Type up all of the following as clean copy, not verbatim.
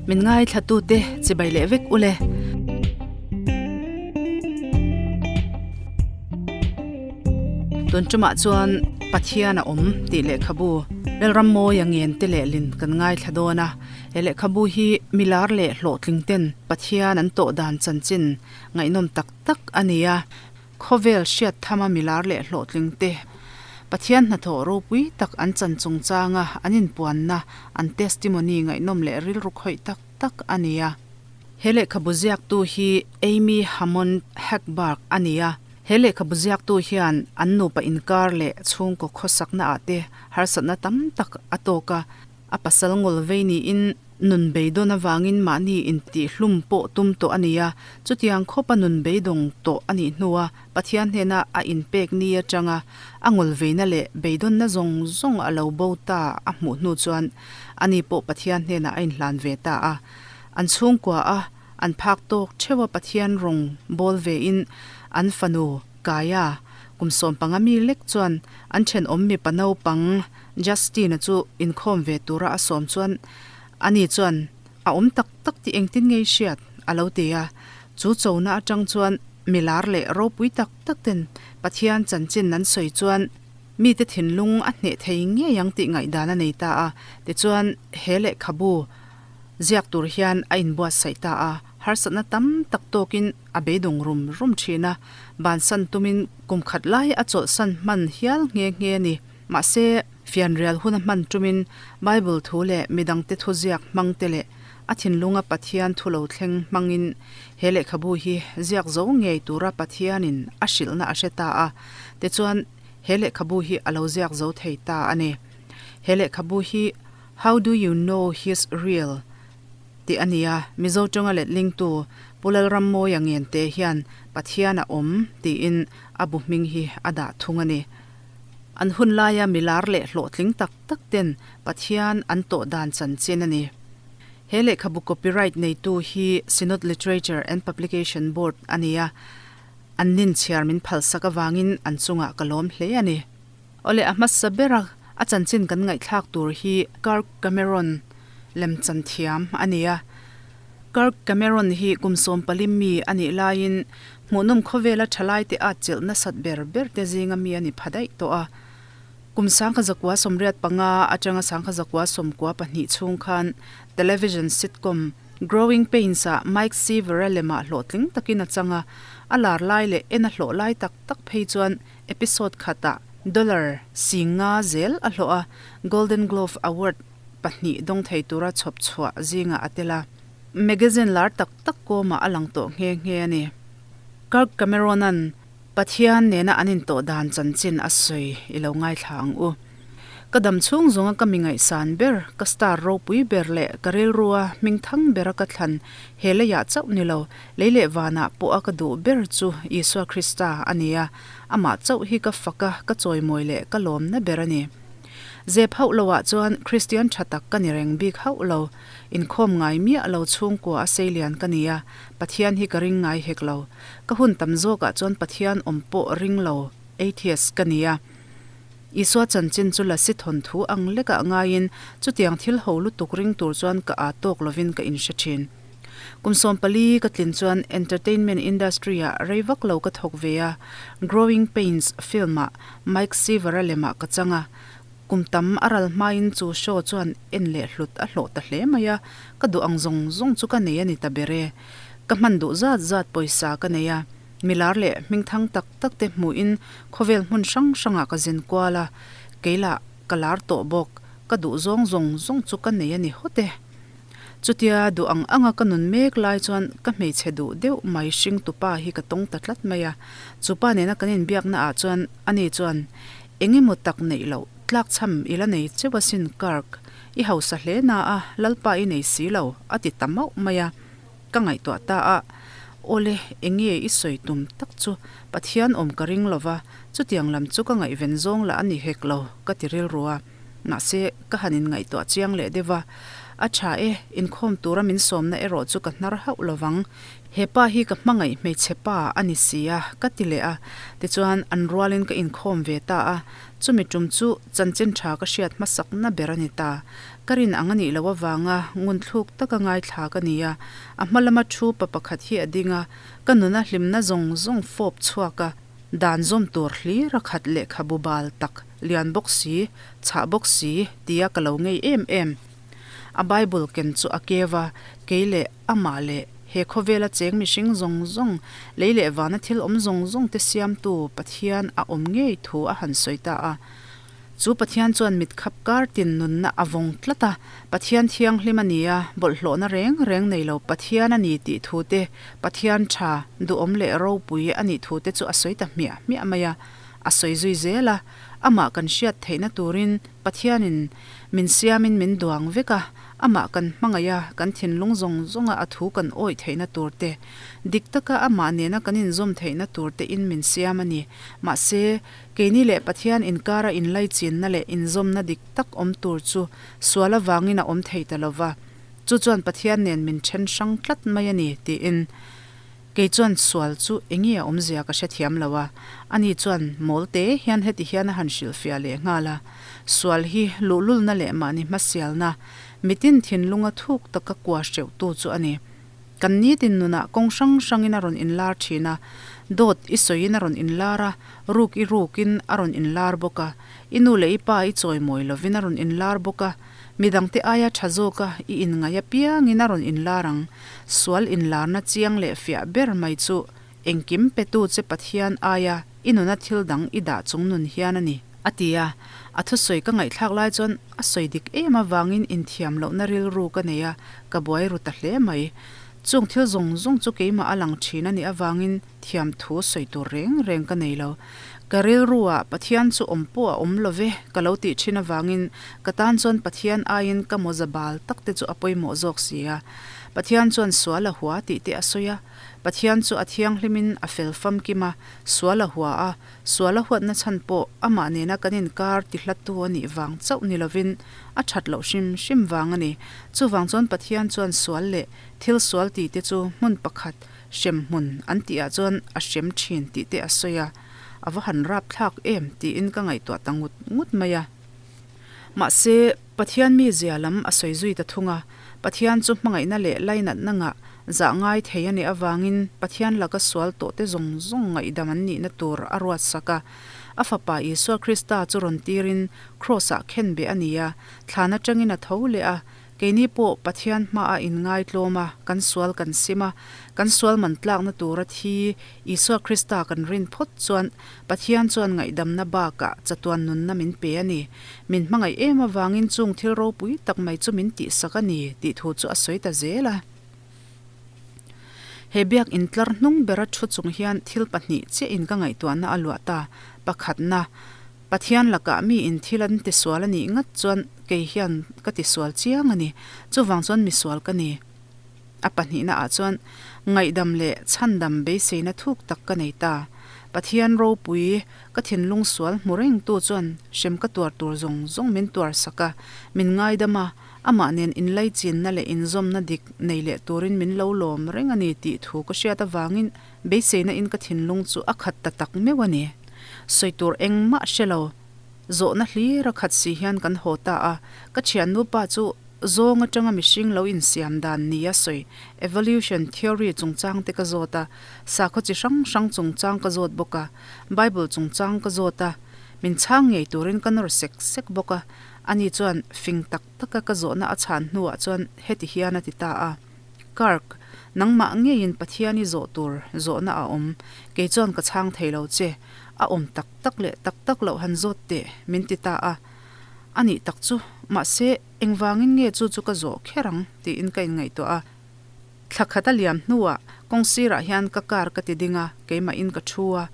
Min ngaithlatute chibai leh vek ule. Tun tumah chuan Pathian a awm tih lehkhabu Lalrammawia ngen te lehlin kan ngaithla dawn a. He lehkhabu hi milar leh hlawhtling ten Pathian an tawh dan chanchin ngaihnawm tak tak a ni a. Khawvel hriat thama milar leh hlawhtling te Pathian hnathawh ropui tak an chan chungchanga an inpuanna, an testimony ngaihnawm leh rilru khawih tak tak a ni a. He lehkhabu ziaktu hi Amy Hammond Hagberg a ni a. He lehkhabu ziaktu hian an nupa inkar leh chhungkaw khawsakna ah te harsatna tam tak a tawk a. A pasal ngawl vei niin nun beidawn avangin mahni intihhlum pawh tum tawh a ni a, chutiang khawpa nun beidawng tawh a nih hnua Pathian hnena a inpek ni atanga a ngawl veina leh beidawnna zawng zawng a lo bo ta a hmuh hnu chuan ani pawh Pathian hnenah a inhlan ve ta a. An chhungkua a an phak tawk theuha Pathian rawng bawl vein an fanu Kaya kum 15 mi lek chuan an thenawm mipa naupang Justin-a chu inkhawm ve tura a sawm chuan ani chuan a awm tak tak tih engtin ngei hriat a lo ti a. Chu chona atang chuan milar leh ropui tak tak ten Pathian chanchin an sawi chuan mite thinlung a hneh thei ngei ang tih ngaihdan a nei ta a. Tichuan he lehkhabu ziak tur hian a inbuatsaih ta a. Harsatna tam tak tawkin a beidawng rum rum thin a. Bansan tumin kum khat lai a chawlhsan hman hial nghe nghe a ni. Mahse, fianrial hun a hman tumin Bible thu leh midangte thuziak hmang te leh a thinlunga Pathian thu lo thleng hmangin he lehkhabu hi ziak zo ngei tura Pathianin a hrilhna a hre ta a, tichuan he lehkhabu hi a lo ziak zo thei ta a ni. He lehkhabu hi How do you know he's real? tih a ni a, Mizo tawnga letlingtu Pu Lalrammawia Ngente hian Pathian a awm tiin a bu hming hi a dah thung a ni. An hun laia milar leh hlawhtling tak tak ten Pathian an tawh dan chanchin a ni. He lehkhabu copyright neitu hi Synod Literature and Publication Board a ni a, an nin chhiar min phalsak avangin an chungah ka lawm hle a ni. Awle a hmasa bera a chanchin kan ngaihthlak tur hi Kirk Cameron lemchan thiam a ni a. Kirk Cameron hi kum 14 mi a nih laiin hmuhnawm khawvela thalaite at chelh nasat ber ber te zinga mi a ni pha daih tawh a. Kum 1985 atanga 1992 chhung khan television sitcom Growing Pains ah Mike Seaver-a lemah hlawhtling takin a chang a, a lar lai leh en a hlawh lai tak tak phei chuan episode khatah dollar 50 zel a hlawh a, Golden Glove Award pahnih dawng thei tura chhawp chhuah zingah a tel a. Magazine lar tak tak kawmah a lang tawh nghe nghe a ni. Kirk Cameron-a'n Pathian nena an intawh dan chanchin a sawi i lo ngaithla ang u. Ka dam chhung zawnga ka mi ngaihsan ber, ka star ropui ber leh ka rilrua hming thang bera ka thlan he leiah chauh ni lo, lei leh vanah pawha ka duh ber chu Isua Krista a ni a, amah chauh hi ka fak a, ka chawimawi leh ka lawmna ber a ni. Zep hauh loah chuan Kristian tha tak ka ni reng bik hauh lo. Inkhawm ngai miah lo chhungkua a seilian ka ni a, Pathian hi ka ring ngai hek lo. Ka hun tam zawkah chuan Pathian awm pawh ring lo, atheist, ka ni a. Isua chanchin chu lasi thawnthu ang lekah ngaiin chutiang thil ho lutuk ring tur chuan ka aa tawk lovin ka inhre thin. Kum 14 ka tlin chuan entertainment industry-ah rei vak lo ka thawk ve a, Growing Pains film-ah Mike Seaver-a lemah ka chang a. Kum tam a ral hmain chu show chuan en leh hlut a hlawh ta hle mai a, ka duh ang zawng zawng chu ka nei a ni ta ber e. Ka hman duh zat zat pawisa ka nei a, milar leh hmingthang tak tak te hmuhin khawvel hmun hrang hrangah ka zin kual a, kei lah ka lar tawh bawk, ka duh zawng zawng zawng chu ka nei a ni hawt e. Chutia duh ang anga ka nun mek lai chuan ka hmeichhe duh deuh mai hring tupa hi ka tawng ta tlat mai a. Chupa nena kan inbiakna ah chuan ani chuan, Eng emaw tak neih loh, tlakchham i la nei cheu asin Kirk, i hausa hle na a, Lalpa i nei si lo, a ti ta mauh mai a. Ka ngaihtuah ta a, Awle, eng nge i sawi tum tak chu Pathian awm ka ring lova, chutiang lam chu ka ngaihven zawng lah a ni hek lo, ka ti rilru a. Mahse, ka han inngaihtuah chiang leh deuh a, A tha e, inkhawm tura min sawmna erawh chu ka hnar hauh lovang. He pa hi ka hmangaih hmeichhe pa a ni si a, ka ti leh a. Tichuan, an rualin ka inkhawm ve ta a, chumi tum chu chanchin tha ka hriat hmasakna ber a ni ta. Ka rin ang a nih loh avanga ngunthluk taka ngaithla ka ni a, a hma lama thu pa pakhat hi a ding a, ka nuna hlimna zawng zawng fawp chhuak a, dan zawm tur hlir a khat lehkhabu bal tak, lian bawk si, chhah bawk si tia ka lo ngei em em. A Bible ken chu a keu a, kei leh amah leh he khawvela cheng mihring zawng zawng, lei leh vana thil awm zawng zawng te siamtu Pathian a awm ngei thu a han sawi ta a. Chu Pathian chuan mit khap kar tin nunna a vawng tlat a, Pathian thianghlim a ni a, bawlhhlawhna reng reng nei lo Pathian a ni tih thu te, Pathian tha, duhawm leh ropui a nih thu te chu a sawi ta hmiah hmiah mai a. A sawi zui zel a, amah kan hriat theihna turin Pathianin min siamin min duang vek a, amah kan hmangaih a, kan thinlung zawng zawnga a thu kan awih theihna tur te, dik taka amah nena kan inzawm theihna tur tein min siam a ni. Mahse, Keini leh Pathian inkara inlaichinna leh inzawmna dik tak awm tur chu sual avangin a awm thei ta lo va, chu chuan Pathian nen min then hrang tlat mai a ni, tiin. Kei chuan sual chu enge a awmzia ka hrethiam lo a, ani chuan mawl te hian heti hian a han hrilhfiah leh nghal a, Sual hi luhlulna leh mahni hmasialna, mitin thinlunga thuk taka kua hreuhtu chu a ni. Kan nitin nunah kawng hrang hrangin a rawn inlar thin a, dawt i sawiin a rawn inlar a, ruk i rukin a rawn inlar bawk a, i nu leh i pa i chawimawi lovin a rawn inlar bawk a, midangte aia tha zawka i inngaih apiangin a rawn inlar ang. Sual inlarna chiang leh fiah ber mai chu engkim petu che Pathian aia i nuna thil dang i dah chung nun hian a ni, a ti a. A thusawi ka ngaihthlak lai chuan a sawi dik em avangin inthiam lohna rilru ka nei a, ka buai ru ta hle mai. Chung thil zawng zawng chu keimah a lang thin a nih avangin thiam thu sawi tur reng reng ka nei lo. Ka rilruah Pathian chu awm pawh a awm lo ve ka lo tih thin avangin ka tan chuan Pathian aiin ka mawza bal tak te chu a pawimawh zawk si a. Pathian chuan sual a hua tih te a sawi a. Pathian chu a thianghlimin a fel famkim a, sual a hua a, sual a huatna chhan pawh amah nena kan inkar ti hlattu a nih vang chauh ni lovin a that loh hrim hrim vang a ni. Chuvang chuan Pathian chuan sual leh thil sual tih te chu hmun pakhat hrem hmun an tih ah chuan a hrem thin tih te a sawi a, a va han rap thlak em tiin ka ngaihtuah ta ngut ngut mai a. Mahse, Pathian mizia lam a sawi zui ta thung a, Pathian chu hmangaihna leh lainatna ngah zah ngai thei a nih avangin Pathian laka sual tawh te zawng zawng ngaihdam an nihna tur a ruatsak a. A Fapa Isua Krista chu rawn tirin Kraws-ah khenbeh a ni a, thlan atangin a tho leh a, Keini pawh Pathian hmaah inngaitlawm a, kan sual kan sim a, kan sual man tlakna tura thi Isua Krista kan rin phawt chuan Pathian chuan ngaihdamna bakah chatuan nunna min pe a ni. Min hmangaih em avangin chung thil ropui tak mai chu min tihsak a ni tih thu chu a sawi ta zel a. He biak intlar hnung bera thu chung hian thil pahnih chiahin ka ngaihtuahna a luah ta. Pakhatna. Pathian lakah mi in thil an tisual a nih ngat chuan kei hian ka tisual chiang a ni. Chuvang chuan misual ka ni. A pahnihna ah chuan ngaihdam leh chhandam beiseina thuk tak ka nei ta. Pathian ropui ka thinlung sual hmu reng tu chuan hrem ka tuar tur zawng zawng min tuar sak a, min ngaidam a, amah nen inlaichinna leh inzawmna dik nei leh turin min lo lawm reng a ni tih thu ka hriat avangin Beiseina in ka thinlung chu a khat ta tak meuh a ni. Sawi tur engmah hre lo. Zawhna hlir a khat si hian kan haw ta a. Ka thiannu pa chu zawng atanga mihring lo insiam dan nia sawi evolution theory chungchang te ka zawt a, sakhaw chi hrang hrang chungchang ka zawt bawk a, Bible chungchang ka zawt a, min chhang ngei turin ka nawr sek sek bawk a. Ani chuan fing tak taka ka zawhna a chhan hnuah chuan heti hian a ti ta a. Kirk, nangmah ngeiin Pathian i zawh tur zawhna a awm, kei chuan ka chhang thei lo che, a awm tak tak leh tak tak loh han zawt teh, min ti ta a. A nih tak chu, mahse, engvangin nge chu chu ka zawh kher ang? tiin ka inngaihtuah a. Thla khat a liam hnuah kawng sirah hian ka car ka ti ding a, keimahin ka thu a,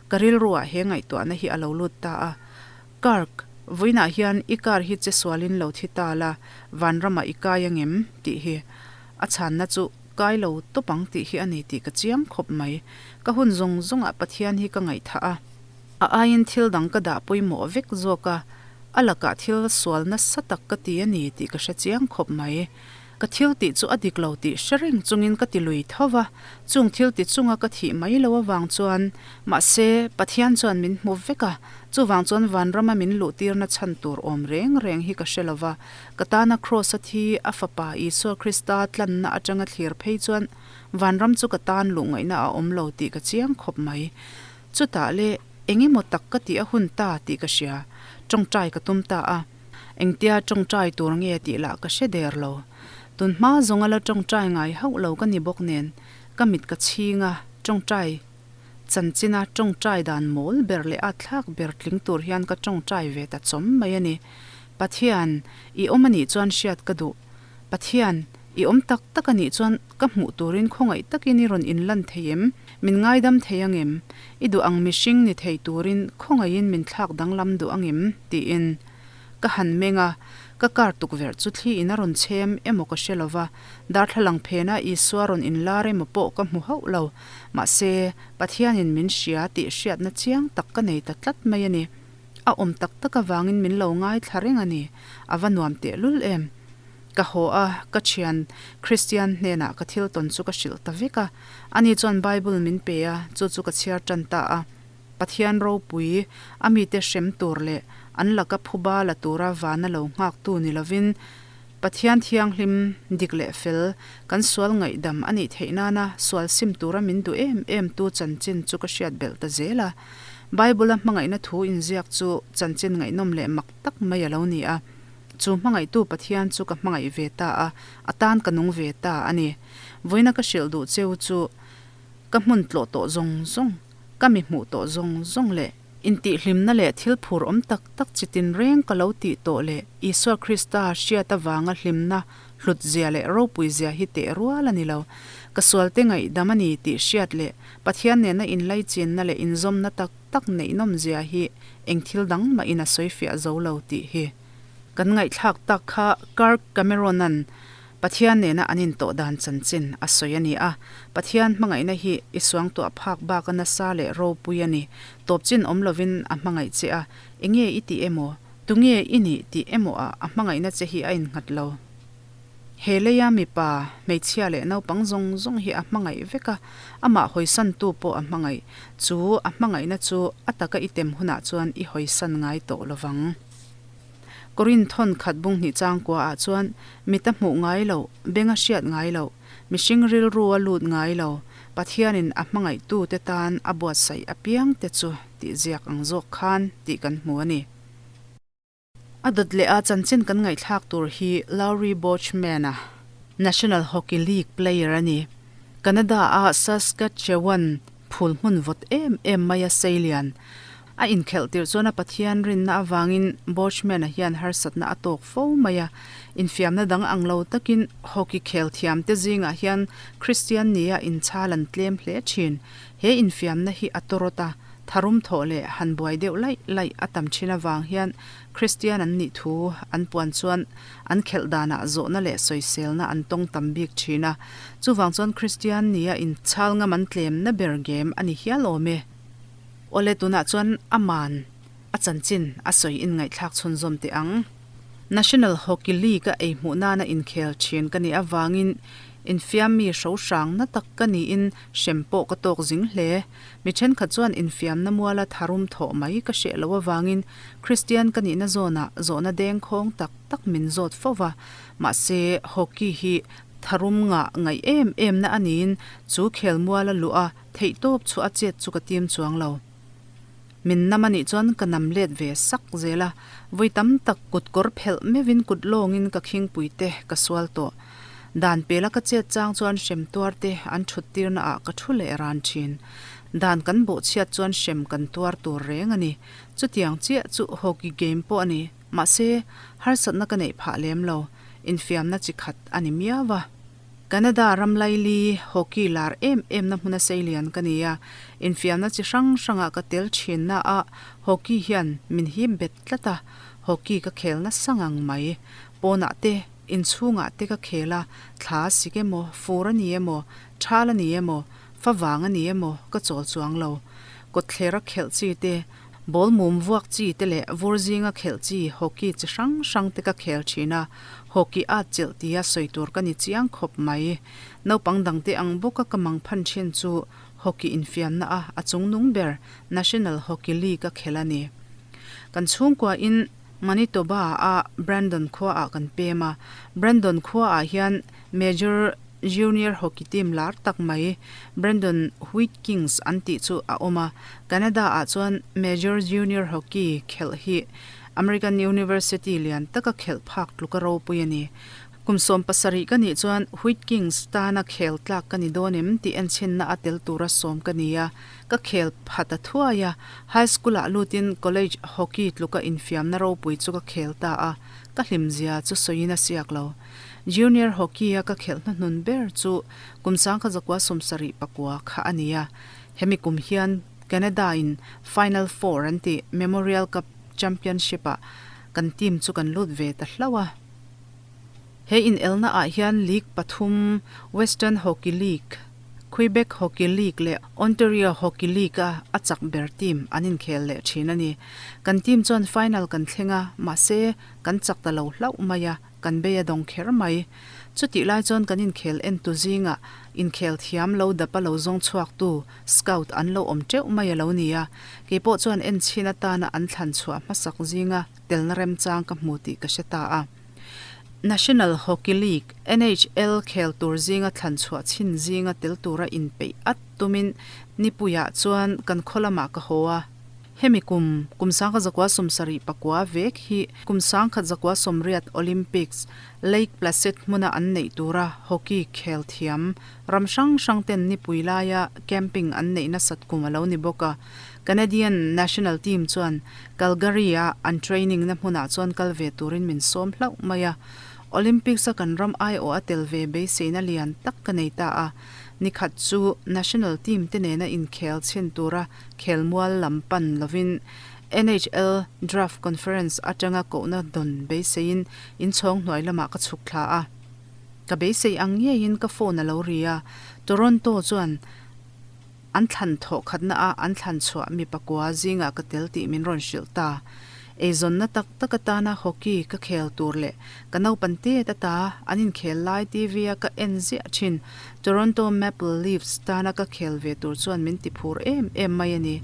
ka rilruah he ngaihtuahna hi a lo lut ta a. Kirk, vawiinah hian i car hi che sualin lo thi ta la, vanramah i kai angem? tih hi. A chhanna chu kai lo tawp ang tih hi a ni tih ka chiang khawp mai. Ka hun zawng zawngah Pathian hi ka ngaihthah a. A aiin thil dang ka dah pawimawh vek zawk a, a lakah thil sual nasa tak ka ti a ni tih ka hre chiang khawp mai. Ka thil tih chu a dik lo tih hre reng chungin ka ti lui tho va, chung thil ti chunga ka thih mai lo avang chuan, mahse, Pathian chuan min hmu vek a, chuvang chuan vanrama min luhtirna chhan tur awm reng reng hi ka hre lo va, ka tana Kraws-a thi a Fapa Isua Krista tlanna atanga thlir phei chuan vanram chu ka tan luh ngaihna a awm lo tih ka chiang khawp mai. Chutah le, eng emaw tak ka tih a hun ta tih ka hria, tawngtai ka tum ta a. Engtia tawngtai tur nge tih lah ka hre der lo. Tun hma zawnga la tawngtai ngai hauh lo ka ni bawk nen, ka mit ka chhing a, tawngtai chanchina tawngtai dan mawl ber leh a thlak ber tling tur hian ka tawngtai ve ta chawm mai a ni. Pathian, i awm a nih chuan hriat ka duh. Pathian, i awm tak tak a nih chuan ka hmuh turin khawngaih takin i rawn inlan thei em? Min ngaidam thei ang em? I duh ang mihring ni thei turin khawngaihin min thlak danglam duh ang em? tiin ka han meng a, ka car tukverh chu thli in a rawn chhem emaw ka hre lo va, darthlalang phena Isua rawn inlar emaw pawh ka hmu hauh lo. Mahse, Pathianin min hria tih hriatna chiang tak ka nei ta tlat mai a ni. A awm tak tak avangin min lo ngaithla reng a ni. A va nuam tehlul em? Ka haw a, ka thian Kristian hnenah ka thil tawn chu ka hrilh ta vek a. Ani chuan Bible min pe a, chu chu ka chhiar tan ta a. Pathian ropui, a mite hrem tur leh an laka phuba la tura vana lo nghaktu ni lovin, Pathian thianghlim, dik leh fel, kan sual ngaihdam a nih theih nana sual sim tura min duh em em tu chanchin chu ka hriat belh ta zel a. Bible-a hmangaihna thu inziak chu chanchin ngaihnawm leh mak tak mai a lo ni a. Chu hmangaihtu Pathian chu ka hmangaih ve ta a, a tan ka nung ve ta a ni. Vawiina ka hrilh duh cheu chu ka hmun tlawh tawh zawng zawng, ka mi hmuh tawh zawng zawng leh intihhlimna leh thil phur awm tak tak chi tinreng ka lo tih tawh leh Isua Krista hriat avanga hlimna hlut zia leh ropui zia hi teh rual a ni lo. Ka sualte ngaihdam a ni tih hriat leh Pathian nena inlaichinna leh inzawmna tak tak neihnawm zia hi eng thil dang mahin a sawifiah zo lo tih hi kan ngaihthlak tak kha Kirk Cameron-a'n Pathian nena an intawh dan chanchin a sawi a ni a. Pathian hmangaihna hi i suangtuah phak baka nasa leh ropui a ni. Tawpchin awm lovin a hmangaih che a, enge i tih emaw, tunge i nih tih emaw ah a hmangaihna che hi a innghat lo. He leia mipa, hmeichhia leh naupang zawng zawng hi a hmangaih vek a, amah hawisantu pawh a hmangaih. Chu a hmangaihna chu a taka i tem hunah chuan i hawisan ngai tawh lovang. Korinth thawn khat bung hnih changkua ah chuan mit a hmuh ngai loh, beng a hriat ngai loh, mihring rilru a lut ngai lo, Pathianin a hmangaihtute tan a buatsaih apiang te chu tih ziak ang zawk khan tih kan hmu a ni. A dawt leh a chanchin kan ngaihthlak tur hi Laurie Bochman-a, National Hockey League player a ni. Canada-a Saskatchewan phul hmun vawt em em mai a seilian. A inkhelh tirh chuan a Pathian rinna avangin Bochman-a hian harsatna a tawk fo mai a. Infiamna dang ang lo takin hockey khel thiamte zingah hian Kristian nia inchhal an tlem hle thin. He infiamna hi a tawrawt a, tharum thawh leh han buai deuh laih laih a tam thin avang hian Kristian an nih thu an puan chuan an khelh danah zawhna leh sawiselna an tawng tam bik thin a. Chuvang chuan Kristian nia inchhal ngam an tlemna ber game a ni hial awm e. Awle tunah chuan aman a chanchin a sawi inngaihthlak chhunzawm teh ang. National Hockey League-a ei hmuh nana inkhel thin ka nih avangin infiam mi hro hrang na tak ka niin hrem pawh ka tawk zing hle. Mi thenkhat chuan infiamna muala tharum thawh mai ka hreh loh avangin Kristian ka nihna zawnah zawhna dengkhawng tak tak min zawt fo va. Mahse, hockey hi tharum ngah ngaih em em na a niin chu khel muala luh a theihtawp chu a chet chu ka tim chuang lo. Min nam a nih chuan ka nam let ve sak zel a, vawi tam tak kut kawr phelh meuhin kut lawngin ka khingpui te ka sual tawh. Dan pela ka chet chang chuan hrem tuar te an thut tirna ah ka thu leh ran thin. Dan kan bawhchhiat chuan hrem kan tuar tur reng a ni. Chutiang chiah chu hockey game pawh a ni. Mahse, harsatna ka neih phah lem lo. Infiamna chi khat a ni miau a. Canada ram laili hockey lar em em na hmuna seilian ka ni a, infiamna chi hrang hrangah ka tel thin na a, hockey hian min hip bet tlat a, hockey ka khel nasa ngang mai. Pawnah te, inchhungah te ka khel a, thla a sik emaw, fur a ni emaw, thal a ni emaw, favang a ni emaw ka chawl chuang lo. Kawtthler a khelh chi te. Ball mum vuak chi te leh vur zinga khelh chi hockey chi hrang hrang te ka khel thin a, hockey at chilh tia sawi tur ka ni chiang khawp mai. Naupang dangte ang bawka ka mang phan thin chu hockey infiamna a a chungnung ber National Hockey League a khelh a ni. Kan chhungkua in Manitoba a Brandon khua ah kan pem a, Brandon khua ah hian Major Junior Hockey team lar tak mai Brandon Wheat Kings an tih chu a awm a, Canada ah chuan Major Junior Hockey khelh hi American University lian taka khelh phak tluka ropui a ni. Kum 70 ka nih chuan Wheat Kings tana khel tlak ka ni dawn em tih enchhinna a tel tura sawm ka ni a, ka khel phat a thuai a, High School ah lutin College Hockey tluka infiamna ropui chu ka khel ta a, ka hlimzia chu sawiin a siak lo. Junior Hockey a ka khelh hnuhnun ber chu kum 1974 kha a ni a, hemi kum hian Canada in Final Four an tih Memorial Cup Championship ah kan team chu kan lut ve ta hlauh a. He inelna ah hian league pathum Western Hockey League, Quebec Hockey League leh Ontario Hockey League a a chak ber team an inkhel leh thin a ni. Kan team chuan final kan thleng a, mahse kan chak ta lo hlauh mai a. Kan bei a dawng kher mai. Chutih lai chuan kan inkhel entu zingah inkhel thiam lo dapa lo zawng chhuaktu scout an lo awm teuh mai a lo ni a. Kei pawh chuan en chhin atana an thlan chhuah hmasak zinga telna remchang ka hmu tih ka hre ta a. National Hockey League, NHL, khel tur zinga thlan chhuah chhin zinga tel tura inpeih at tumin nipuiah chuan kan khaw lamah ka haw a. Hemi kum, kum 1974 vek hi kum 1980 Olympics, Lake Placid hmuna an neih tura hockey khel thiam ram hrang hrang ten nipui laia camping an neih nasat kum a lo ni bawk a. Canadian national team chuan Calgary-a an training na hmunah chuan kal ve turin min sawm hlauh mai a. Olympics-a kan ram aiawh a tel ve beiseina lian tak ka nei ta a. Nikhat chu national team te nena inkhel chhin tura Khelmual lam pan lovin NHL Draft Conference atanga kohna dawn beiseiin inchhawng hnuai lamah ka chhuk thla a. Ka beisei ang ngeiin ka phone a lo ri a, Toronto chuan an thlan thawh khatna a an thlan chhuah mi pakua zingah ka tel tih min rawn hrilh ta. Eizawnna tak tak atana hockey ka khel tur leh ka naupan tet ata an inkhel lai TV a ka en ziah thin Toronto Maple Leafs tana ka khel ve tur chuan min ti phur em em mai a ni.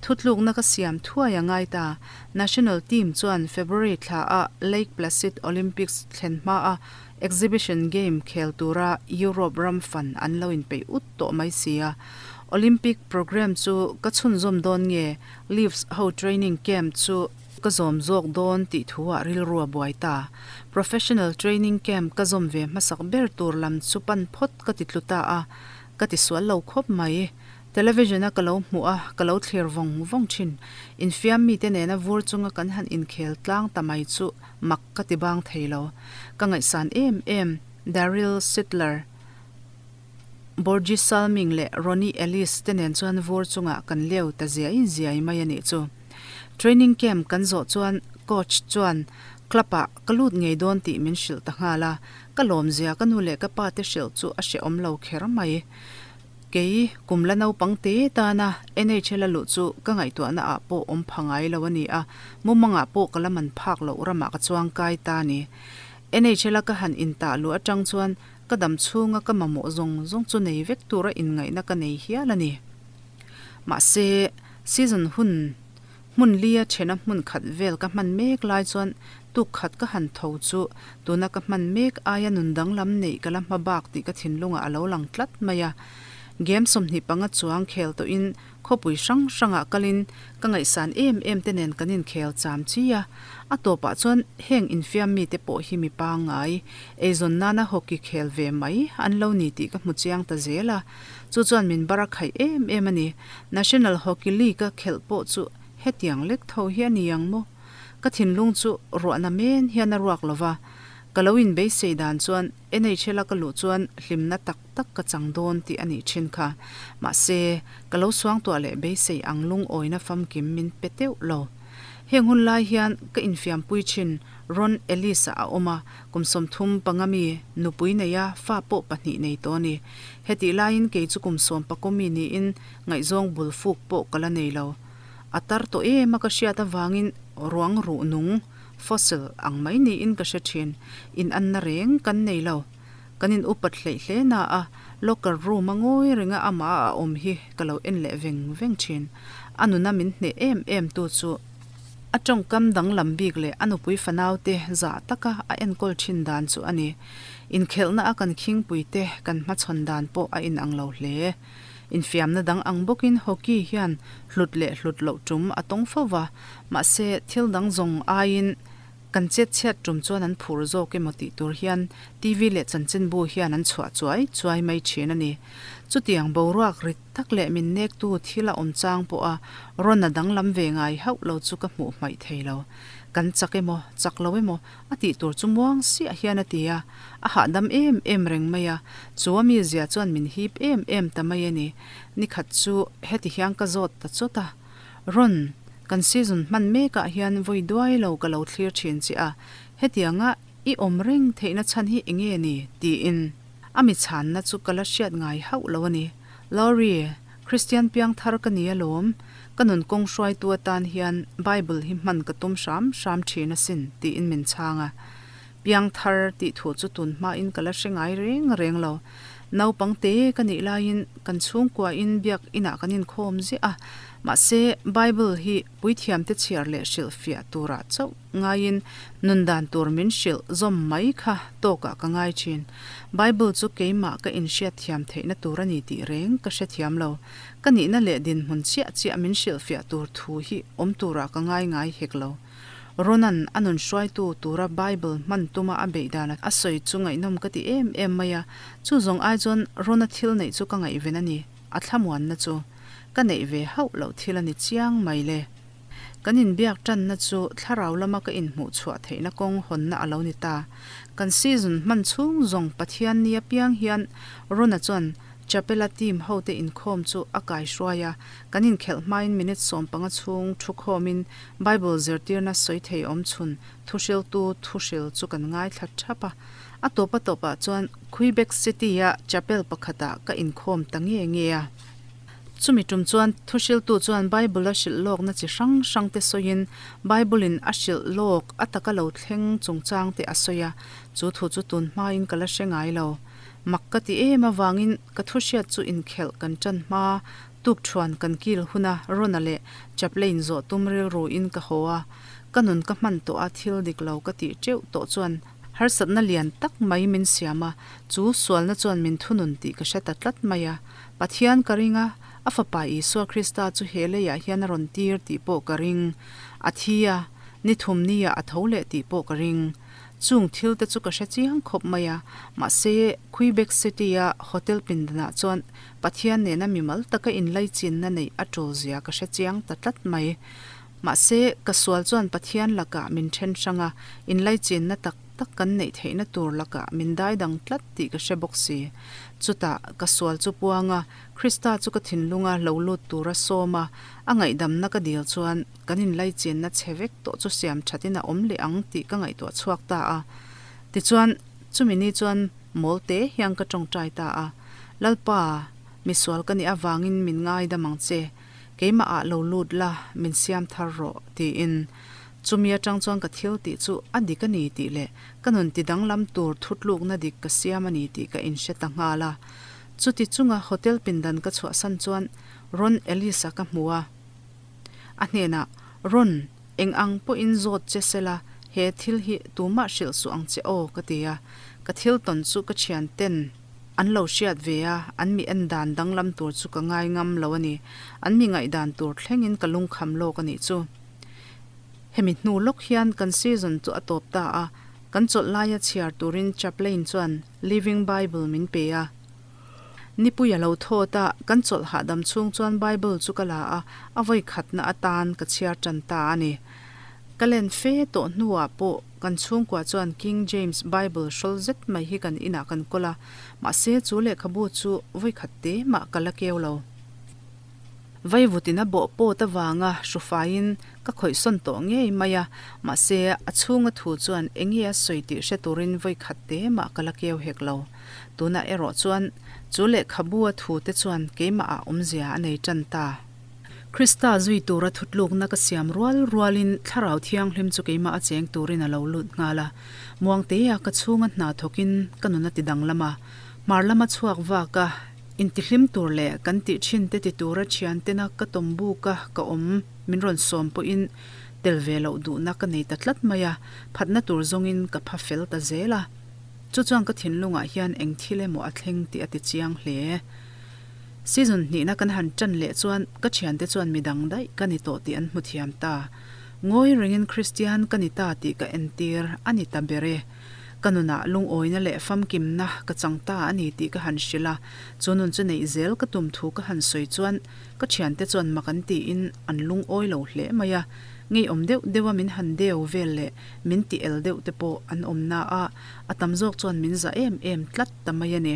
Thutlukna ka siam thuai a ngai ta. National team chuan February thla a Lake Placid Olympics thlen hma a exhibition game khel tura Europe ram fan an lo inpeih ut tawh mai si a. Olympic programme chu ka chhunzawm dawn nge Leafs ho training camp chu Ka zawm zawk dawn tih thu ah rilru a buai ta. Professional training camp ka zawm ve hmasak ber tur lam chu pan phawt ka ti tlu ta a, ka ti sual lo khawp mai. Television a ka lo hmuh a, ka lo thlir vawng vawng thin. Infiam mite nena vur chunga kan han inkhel tlang ta mai chu mak ka ti bang thei lo. Ka ngaihsan em em Daryl Sittler, Borgie Salming leh Ronnie Ellis te nen chuan vur chungah kan leu ta ziai ziai mai a nih chu. Training camp kan zawh chuan coach chuan club ah ka lut ngei dawn tih min hrilh ta nghal a, ka lawmzia ka nu leh ka pa te hrilh chu a hrehawm lo kher mai. Kei kum la naupang te tana NHL a luh chu ka ngaihtuahna ah pawh awm pha ngai lo a ni a, mumangah pawh ka la man phak loh ramah ka chuang kai ta a ni. NHL a ka han intah luh atang chuan Ka dam chhunga ka mamawh zawng zawng chu nei vek tura inngaihna ka nei hial a ni. Mahse, season hun hmun lia thena hmun khat vel ka hman mek lai chuan tuk khat ka han tho chu tuna ka hman mek aia nun danglam neih ka la hma bak tih ka thinlungah a lo lang tlat mai a. Game 25 chuang khel tawhin Khawpui hrang hrangah kalin ka ngaihsan em em te nen kan inkhel cham chi a, a tawpah chuan heng infiam mite pawh hi mi pangngai, eizawn nana hockey khel ve mai an lo ni tih ka hmu chiang ta zel a, chu chuan min bar a khaih em em a ni. National Hockey League-a khelh pawh chu hetiang lek tho hi a ni ang maw? Ka thinlung chu ruahna men hian a ruak lo va, ka lo inbeisei dan chuan NHL-a ka luh chuan hlimna tak tak ka chang dawn tih a nih thin kha. Mahse, ka lo suangtuah leh beisei ang lungawina famkim min pe teuh lo. Heng hun lai hian ka infiampui thin Ron Ellis-a a awm a, kum 35 mi, nupui neia fa pawh pahnih nei tawh a ni. Hetih laiin kei chu kum sawm pakawmi niin ngaihzawng bul fuk pawh ka la nei lo. A tar tawh em a ka hriat avangin ruang ruh nung, fossil, ang mai niin ka hre thin. In anna reng kan nei lo. Kan in upat hleih hle na a, locker room a ngawi renga amah a awm hi ka lo en leh veng veng thin. A nuna min hneh em em tu chu a tawngkam danglam bik leh a nupui fanaute zah taka a enkawl thin dan chu a ni. Inkhelhna a kan khingpui te kan hmachhawn dan pawh a inang lo hle. Infiamna dang ang bawkin hockey hian hlut leh hlut loh tum a tawng fo va, mahse thil dang zawng aiin kan chet chhiat tum chuan an phur zawk emaw tih tur hian TV leh chanchinbu hian an chhuah chuai chuai mai thin a ni. Chutiang boruak rit tak leh min nektu thil a awm chang pawha rawn a danglam ve ngai hauh lo chu ka hmuh hmaih thei lo. Kan chak emaw, chak lo emaw A tih tur chu muang siah hian a ti a, a hahdam em em reng mai a, chu a mizia chuan min hip em em ta mai a ni. Nikhat chu heti hian ka zawt ta chawt a, Ron, kan season hman mekah hian vawi duai lo ka lo thlir thin che a, hetianga i awm reng theihna chhan hi enge ni? tiin a mi chhanna chu ka la hriat ngai hauh lo a ni. Laurie, Kristian piangthar ka ni alawm, ka nun kawng hruaitu atan hian Bible hi hman ka tum hram hram thin asin, tiin min chhang a. Piangthar tih thu chu tun hmain ka la hre ngai reng reng lo. Naupang te ka nih laiin kan chhungkuain biak inah kan inkhawm ziah a, mahse Bible hi puithiamte chhiar leh hrilhfiah turah chauh ngaiin nun dan tur min hrilh zawm mai kha tawkah ka ngai thin. Bible chu keimah ka inhriat thiam theihna tur a ni tih reng ka hrethiam lo. Ka nihna leh dinhmun chiah chiah min hrilhfiah tur thu hi awm turah ka ngai ngai hek lo. Ronan a nun hruaitu tura Bible hman tuma a beih dan a sawi chu ngaihnawm ka ti em em mai a, chu zawng ai chuan Rona thil neih chu ka ngaihven a ni, a thlamuanna chu ka neih ve hauh loh thil a ni chiang mai le. Kan inbiak tanna chu thlarau lama ka inhmuh chhuah theihna kawng hawnna a lo ni ta. Kan season hman chhung zawng Pathian ni apiang hian Rona chuan Chapela team hote inkhawm chu a kaihruai a, kan inkhelh hmain minute 15 chhung thukhawmin Bible zirtirna sawi thei awm chhun thuhriltu thuhril chu kan ngaithla thap a. A tawp a tawpah chuan Quebec City-a chapel pakhatah ka inkhawm ta nge nge a. Chumi tum chuan thuhriltu chuan Bible-a hrilh lawkna chi hrang hrangte sawiin Bible-in a hrilh lawk a taka lo thleng chungchangte a sawi a, chu thu chu tun hmain ka la hre ngai lo. Mak ka ti em avangin ka thuhriat chu inkhelh kan tan hma, tukthuan kan kil huna Rona leh Chaplain zawh tum rilruin ka haw a, ka nun ka hman tawh a thil dik lo ka tih teuh tawh chuan harsatna lian tak mai min siam a, chu sualna chuan min thunun tih ka hre ta tlat mai a. Pathian ka ring a, a Fapa Isua Krista chu he leiah hian a rawn tir tih pawh ka ring. A thi a, ni thum niah a tho leh tih pawh ka ring. Chung thil te chu ka hre chiang khawp mai a, mahse Quebec City-a hotel pindanah chuan Pathian nena mimal taka inlaichinna neih a tul zia ka hre chiang ta tlat mai. Mahse, ka sual chuan Pathian lakah min then hrang a, inlaichinna tak tak kan neih theihna tur lakah min daidang tlat tih ka hre bawk si. Chutah, ka sual chu puang a, Krista chu ka thinlunga lo lut tura sawm a, a ngaihdamna ka dil chuan kan inlaichinna chhe vek tawh chu siam thatin a awm leh ang tih ka ngaihtuah chhuak ta a. Tichuan, chumi ni chuan mawl te hian ka tawngtai ta a, Lalpa, misual ka nih avangin min ngaidam ang che. Keimah ah lo lut la, min siam thar rawh, tiin. Chumi atang chuan ka thil tih chu a dik a ni tih leh ka nun ti danglam tur thutlukna dik ka siam a ni tih ka inhre ta nghal a. Chuti chunga hotel pindan ka chhuahsan chuan Ron Ellis-a ka hmu a. A hnenah, Ron, eng ang pawhin zawt che sela, he thil hi tumah hrilh suh ang che aw, ka ti a. Ka thil tawn chu ka thianten An lo hriat ve a, an mi en dan danglam tur chu ka ngai ngam lo a ni. An mi ngaihdan tur thlengin ka lungkham lawk a nih chu. Hemi hnu lawk hian kan season chu a tawp ta a, kan chawlh laia chhiar turin Chaplain chuan Living Bible min pe a. Nipui a lo thawt a, kan chawlh hahdam chhung chuan Bible chu ka la a, a vawi khatna atan ka chhiar tan ta a ni. Ka len fe tawh hnuah pawh kan chhungkua chuan King James Bible hrawl zet mai hi kan inah kan kawl a, mahse chu lehkhabu chu vawikhat te mah ka la keu lo. Vaivutin a bawh pawt avanga hrufaiin ka khawihsawn tawh ngei mai a, mahse a chhunga thu chuan enge a sawi tih hre turin vawikhat te mah ka la keu hek lo. Tunah erawh chuan chu lehkhabu a thu te chuan keimahah awmzia a nei tan ta. Krista zui tura thutlukna ka siam rual rualin Thlarau Thianghlim chu keimah a cheng turin a lo lut nghal a. Muangtea ka chhunga hna thawkin ka nun a ti danglam a. Hmar lama chhuak vak a, intihlim tur leh kan tih thin te ti tura thiantena ka tawm buk a ka awm min rawn sawm pawhin tel ve loh duhna ka nei ta tlat mai a, phatna tur zawngin ka pha fel ta zel a. Chu chuan ka thinlungah hian eng thil emaw a thleng tih a ti chiang hle. Season hnihna kan han ṭan leh chuan ka ṭhiante chuan midang daih ka ni tawh tih an hmu thiam ta. Ngawi rengin Kristian ka ni ta tih ka entir a ni ta ber e. Ka nunah lungawina leh famkimna ka chang ta a ni tih ka han hrilh a, chu nun chu neih zel ka tum thu ka han sawi chuan ka ṭhiante chuan mak an tiin an lungawi lo hle mai a. Ngeiawm deuh deuha min han deu vel leh min ti el deuh te pawh an awm na a, a tam zawk chuan min za em em tlat ta mai a ni.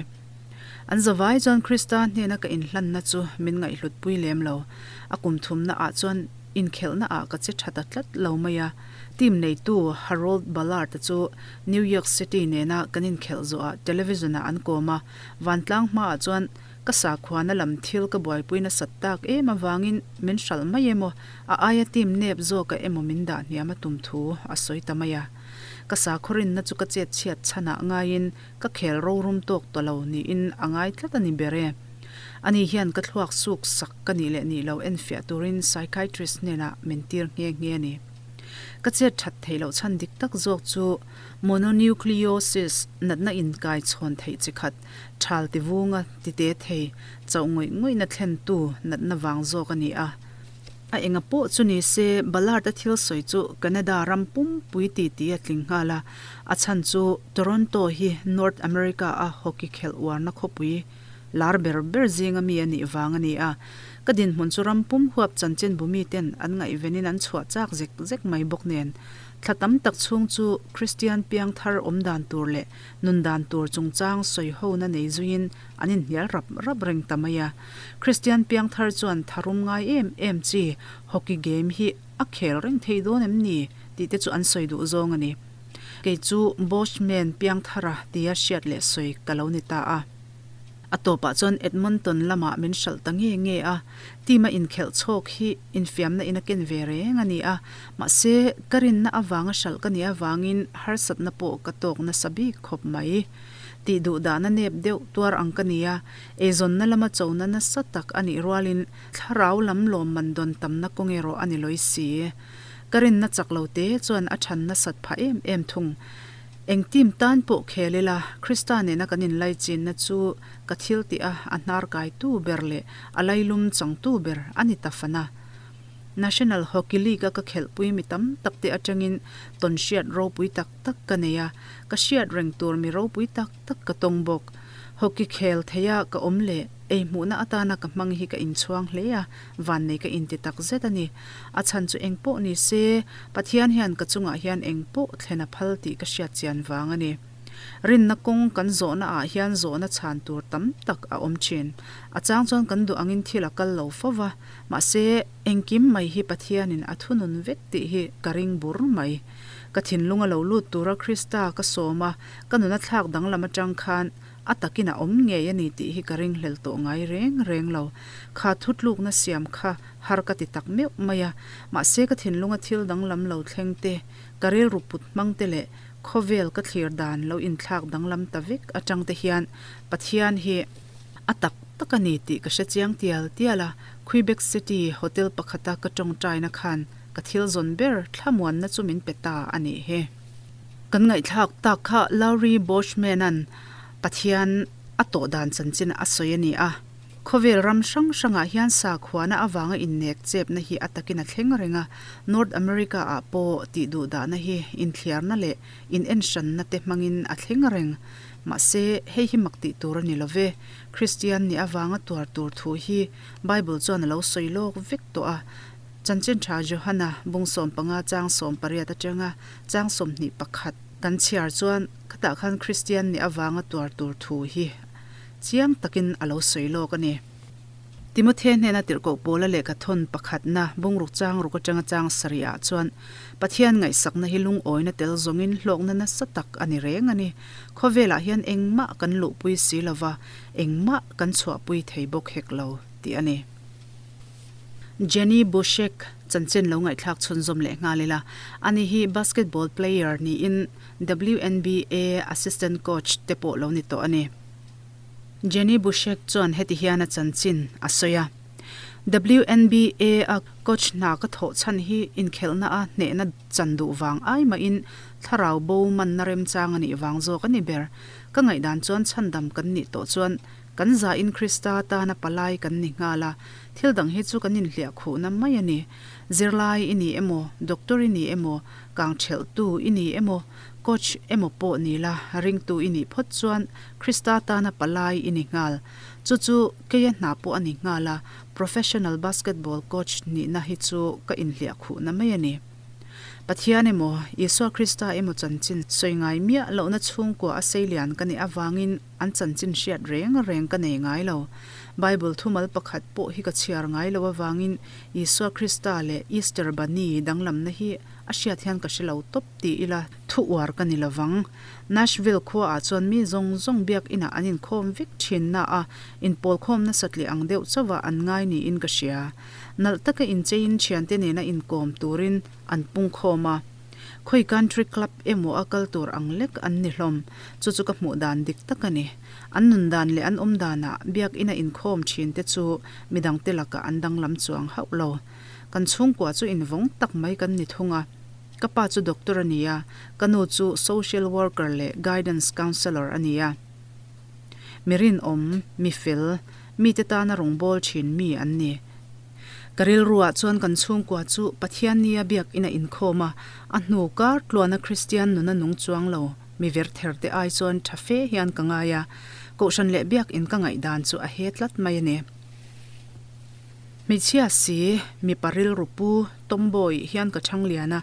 An zavai chuan Krista hnena ka inhlanna chu min ngaihhlutpui lem lo. A kum thumna ah chuan inkhelhna ah ka che tha ta tlat lo mai a. Team neitu Harold Ballard-a chu New York City nena kan inkhelh zawhah television ah an kawm a, vantlang hmaah chuan ka sakhuana lam thil ka buaipui nasat tak em avangin min hralh mai emaw, a aia team nep zawka emaw min dah hniam a tum thu a sawi ta mai a. Ka sakhaw-rinna chu ka chet chhiat chhanah ngaiin Ka khel rorum tawk ta lo niin a ngai tlat a ni ber e. Ani hian ka thluak suk sak ka nih leh nih lo enfiah turin psychiatrist hnenah min tir nghe nghe a ni. Ka chet that theih loh chhan dik tak zawk chu mononucleosis natna inkai chhawn theih chi khat, thal ti vunga ti te thei, chauh ngawih ngawihna thlentu natna vang zawk a ni a. A enga pawh chu ni se, Ballard-a thil sawi chu Canada ram pumpui titi a tling nghal a, a chhan chu Toronto hi North America-a hockey khelh uarna khawpui lar ber ber zinga mi a nih vang a ni a. Ka dinhmun chu ram pum huap chanchinbu miten an ngaihvenin an chhuah chak zek zek mai bawk nen, thla tam tak chhung chu Kristian piangthar awm dan tur leh nun dan tur chungchang sawi hona nei zuiin an inhnial rap rap reng ta mai a. Kristian piangthar chuan tharum ngai em em chi hockey game hi a khel reng thei dawn em ni tih te chu an sawi duh zawng a ni. Kei chu Boschman piangthara tia hriat leh sawi ka lo ni ta a. A tawpah chuan Edmonton lamah min hralh ta nge nge a, team a inkhelh chhawk hi infiamna in a ken ve reng a ni a, mahse ka rinna avanga hralh ka nih avangin harsatna pawh ka tawk nasa bik khawp mai. Tih duh dahna nep deuh tuar ang ka ni a, eizawnna lama chona nasa tak a nih rualin thlarau lam lawmman dawn tamna kawng erawh a ni lawi si. Ka rinna chak lo te chuan a chhan nasat phah em em thung. Eng team tan pawh khel ila, Krista nena kan inlaichinna chu ka thil tih a, a hnar kaitu ber leh a lailum changtu ber a ni ta fan a. National Hockey League-a ka khelhpui mi tam tak te atangin tawn hriat ropui tak tak ka nei a, ka hriat reng tur mi ropui tak tak ka tawng bawk. Hockey khel theia ka awm leh ei hmuhna atana ka hmang hi ka inchhuang hle a, vannei ka inti tak zet a ni. A chhan chu eng pawh ni se, Pathian hian ka chungah hian eng pawh thlen a phal tih ka hriat chian vang a ni. Rinna kawng kan zawhna ah hian zawhna chhan tur tam tak a awm thin. A chang chuan kan duh angin thil a kal lo fo va, mahse engkim mai hi Pathianin a thunun vek tih hi ka ring bur mai. Ka thinlung a lo lut tura Krista ka sawm a, ka nuna thlak danglam atang khan A takin a awm ngei a ni tih hi ka ringhlel tawh ngai reng reng lo. Kha thutlukna siam kha har ka ti tak meuh mai a, mahse ka thinlunga thil danglam lo thleng te, ka rilru put hmang te leh khawvel ka thlir dan lo inthlak danglam ta vek atang te hian Pathian hi a tak tak a ni tih ka hre chiang tial tial a. Quebec City hotel pakhata ka tawngtaina khan ka thil zawn ber thlamuanna chu min pe ta a nih hi. Kan ngaihthlak tak kha Laurie Boschman-a'n Pathian a tawh dan chanchin a sawi a ni a. Khawvel ram hrang hrangah hian sakhuana avanga innek chepna hi a takin a thleng reng a, North America-ah pawh tih duh dahna hi inthliarna leh inenhranna te hmangin a thleng reng. Mahse, hei hi mak tih tur a ni lo ve. Kristian nih avanga tuar tur thu hi Bible chuan a lo sawi lawk vek tawh a. Chanchin tha Johana bung 15 chang 18 atanga chang 21 kan chhiar chuan khatah khan Kristian nih avanga tuar tur thu hi chiang takin a lo sawi lawk a ni. Timothy hnena tirhkoh pawla lehkha thawn pakhatna bungruk chang ruk atanga chang sarihah chuan Pathian ngaihsakna hi lungawina tel zawngin hlawkna nasa tak a ni reng a ni. Khawvelah hian engmah kan luhpui si lova, engmah kan chhuahpui thei bawk hek lo tih a ni. Jenny Bushek chanchin lo ngaihthlak chhunzawm leh nghal ila. Ani hi basketball player niin WNBA assistant coach te pawh lo ni tawh a ni. Jenny Bushek chuan heti hian a chanchin a sawi a, WNBA a coach hna ka thawh chhan hi inkhelhna a hnehna chan duh vang ai mahin thlarau bo manna remchang a nih vang zawk a ni ber. Ka ngaihdan chuan chhandam kan nih tawh chuan Kan zain Krista tana palai kan ni nghal a, thil dang hi chu kan inhliah khuhna mai a ni. Zirlai i ni emaw, doctor i ni emaw, kang thelhtu i ni emaw, coach emaw pawh ni la, ringtu i nih phawt chuan Krista tana palai i ni nghal. Chu chu keia hna pawh a ni nghal a, professional basketball coach nihna hi chu ka inhliah khuhna mai a ni. Pathian emaw, Isua Krista emaw chanchin sawi ngai miah lohna chhungkua a seilian ka nih avangin, An chanchin hriat reng reng ka nei ngai lo. Bible thumal pakhat pawh hi ka chhiar ngai lo avangin Isua Krista leh Easter Bunny danglamna hi a hriat hian ka hre lo tawp ti ila thu uar ka ni lovang. Nashville khuaah chuan mi zawng zawng biak inah an inkhawm vek thin na a, inpawlkhawmna satliah ang deuh chauhah an ngai niin ka hria. Nalh taka incheiin thiante nena inkawm turin an pungkhawm a. Khawi country club emaw a kal tur ang lek an ni hlawm. Chu chu ka hmuh dan dik tak a ni. An nun dan leh an awm danah biakina inkhawm thin te chu midangte lakah an danglam chuang hauh lo. Kan chhungkua chu invawng tak mai kan ni thung a. Ka pa chu doctor a ni a, ka nu chu social worker leh guidance counsellor a ni a. Mi rinawm, mi fel, mite tana rawngbâwl thin mi an ni. Ka rilruah chuan kan chhungkua chu Pathian nia biakina inkhawm a, a hnu kar tluana Kristian nuna nung chuang lo mi ver ther te ai chuan tha fe hian ka ngai a, Kohhran leh biakin ka ngaihdan chu a he tlat mai a ni. Hmeichhia si, mipa rilru pu Tomboy hian ka chhang lian a,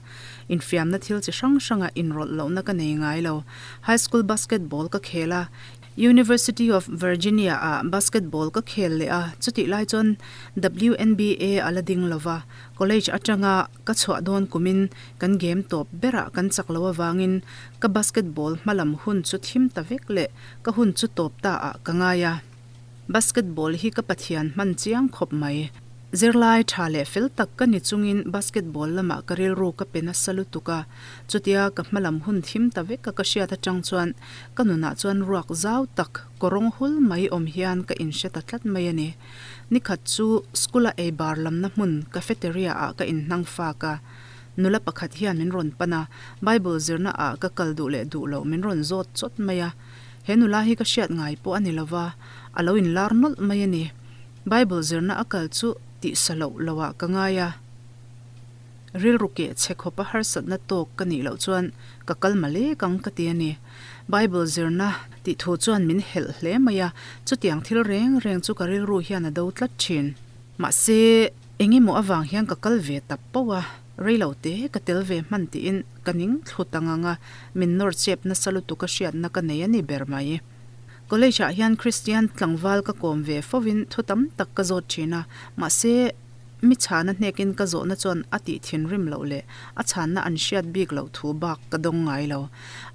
infiamna thil chi hrang hranga inrawlh lohna ka nei ngai lo. High school basketball ka khel a, University of Virginia ah basketball ka khel leh a, chutih lai chuan WNBA a la ding lo va, college atanga ka chhuah dawn kumin kan game tawp berah kan chak lo avangin ka basketball hmalam hun chu thim ta vek leh ka hun chu tawp ta ah ka ngai a. Basketball hi ka Pathian hman chiang khawp mai. Zirlai tha leh fel tak ka ni chungin basketball lamah ka rilru ka pe nasa lutuk a, chutia ka hmalam hun thim ta vek a ka hriat atang chuan ka nunah chuan ruak zau tak kawrawng hul mai awm hian ka inhre ta tlat mai a ni. Nikhat chu school-a ei bar lamna hmun cafeteria ah ka inhnang fak a, nula pakhat hian min rawn pan a, Bible zirna ah ka kal duh leh duh loh min rawn zawt chawt mai a. He nula hi ka hriat ngai pawh a ni lova, a lo inlar nawlh mai a ni. Bible zirna a kal chu tihsa loh loah ka ngai a. Rilru keh chhe khawpa harsatna tawk ka nih loh chuan ka kal ma lek ang ka ti a ni. Bible zirna tih thu chuan min helh hle mai a, chutiang thil reng reng chu ka rilru hian a do tlat thin. Mahse, eng emaw avang hian ka kal ve ta poh a, rei lo te ka tel ve hman tiin ka ning thlu ta ngang a, min nawr chep nasa lutuk a hriatna ka nei a ni ber mai. College ah hian Kristian tlangval ka kawm ve fo in thu tam tak ka zawt thin a, mahse mi chhana hnekin ka zawhna chuan a tih thinrim loh leh a chhanna an hriat bik loh thu bak ka dawng ngai lo.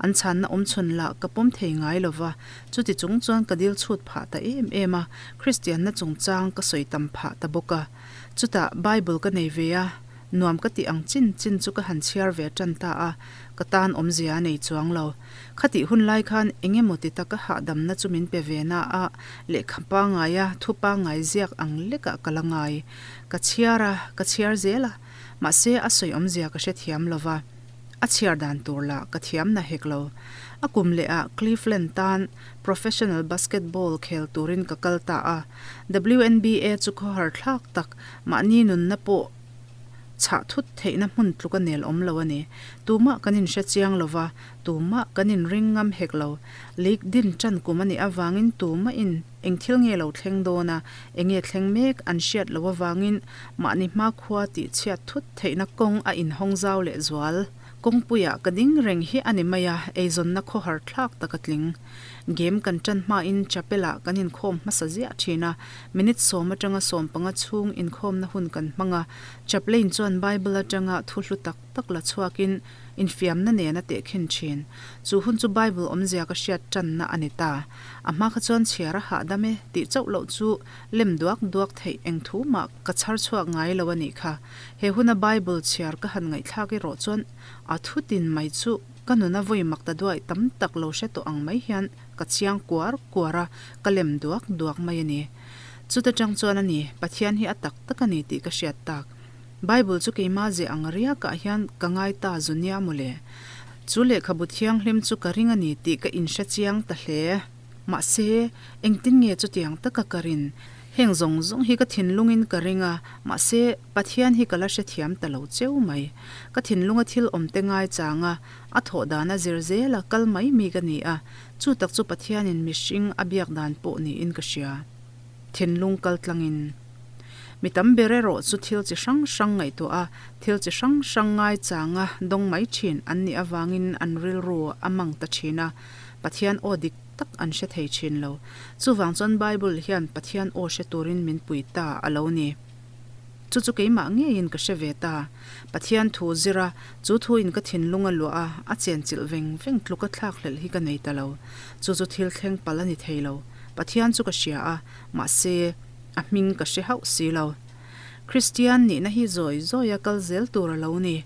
An chhanna awm chhun lah ka pawm thei ngai lo va, chuti chung chuan ka dil chhut phah ta em em a, Kristianna chungchang ka sawi tam phah ta bawk a. Chutah Bible ka nei ve a, Nuam ka tih ang chin chin chu ka han chhiar ve tan ta a, ka tan awmzia a nei chuang lo. Khatih hun lai khan eng emaw ti taka hahdamna chu min pe ve na a, lehkha pangaia thu pangai ziak ang lekah ka la ngai. Ka chhiar a, ka chhiar zel a, mahse a sawi awmzia ka hrethiam lo va, a chhiar dan tur lah ka thiam na hek lo. A kum lehah Cleveland tan professional basketball khel turin ka kal ta a, WNBA chu khawhar thlak tak mahni nunna pawh chhah thut theihna hmun tluk a nel awm lo a ni. Tumah kan inhre chiang lo va, tumah kan inring ngam hek lo. League din tan kum a nih avangin tumahin eng thil nge lo thleng dawn a, eng nge thleng mek an hriat loh avangin mahni hmakhua tih chhiat thut theihna kawng a inhawng zau leh zual. Kawngpuiah ka ding reng hi a ni mai a, eizawnna khawhar thlak tak a tling. Game kan tan hmain chapel-ah kan inkhawm hmasa ziah thin a, minute sawm atanga 15 chhung inkhawmna hun kan hmang a. Chaplain chuan Bible atanga thu hlu tak tak la chhuakin Infiamna nen a tehkhin thin. Chu hun chu Bible awmzia ka hriat tanna a ni ta. A hma kha chuan chhiar a hahdam e tih chauh loh chu lem duak duak theih eng thu mah ka chhar chhuak ngai lo a nih kha. He huna Bible chhiar ka han ngaihthlak erawh chuan a thu tin mai chu ka nuna vawi mak ta duai tam tak lo hre tawh ang mai hian ka chiang kuar kuar a, ka lem duak duak mai a ni. Chuta tang chuan a ni, Pathian hi a tak tak a ni tih ka hriat tak. Bible chu keimah ze ang riakah hian ka ngai ta zu nia mawle. Chu lehkhabu thianghlim chu ka ring a ni tih ka inhre chiang ta hle. Mahse, engtin nge chutiang taka ka rin? Heng zawng zawng hi ka thinlungin ka ring a, mahse, Pathian hi ka la hrethiam ta lo cheu mai. Ka thinlunga thil awmte ngai chang a, a thawh dana zir zela kal mai mi ka ni a, chu tak chu Pathianin mihring a biak dan pawh niin ka hria. Thinlung kal tlangin. Mi tam ber erawh chu thil chi hrang hrang ngaihtuah a, thil chi hrang hrang ngai changa dawng mai thin an nih avangin an rilru a mang ta thin a, Pathian aw dik tak an hre thei thin lo. Chuvang chuan Bible hian Pathian aw hre turin min pui ta a lo ni. Chu chu keimah ngeiin ka hre ve ta. Pathian thu zir a, chu thuin ka thinlung a luah a, a chenchilh veng veng tluka thlakhlelh hi ka nei ta lo. Chu chu thil thleng palh a ni thei lo. Pathian chu ka hria a, mahse, a hming ka hre hauh si lo. Kristian nihna hi zawi zawia kal zel tur a lo ni.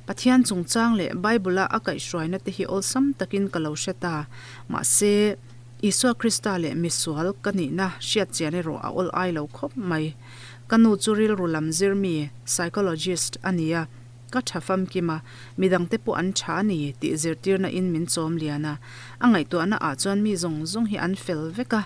Pathian chungchang leh Bible-a a kaihhruaina te hi awlsam takin ka lo hre ta. Mahse, Isua Krista leh misual ka nihna hriat chian erawh a awl ai lo khawp mai. Ka nu chu rilru lam zir mi, psychologist, a ni a, ka tha famkim a, midangte pawh an tha a ni tih zirtirna in min chawm lian a. A ngaihtuahna ah chuan mi zawng zawng hi an fel vek a.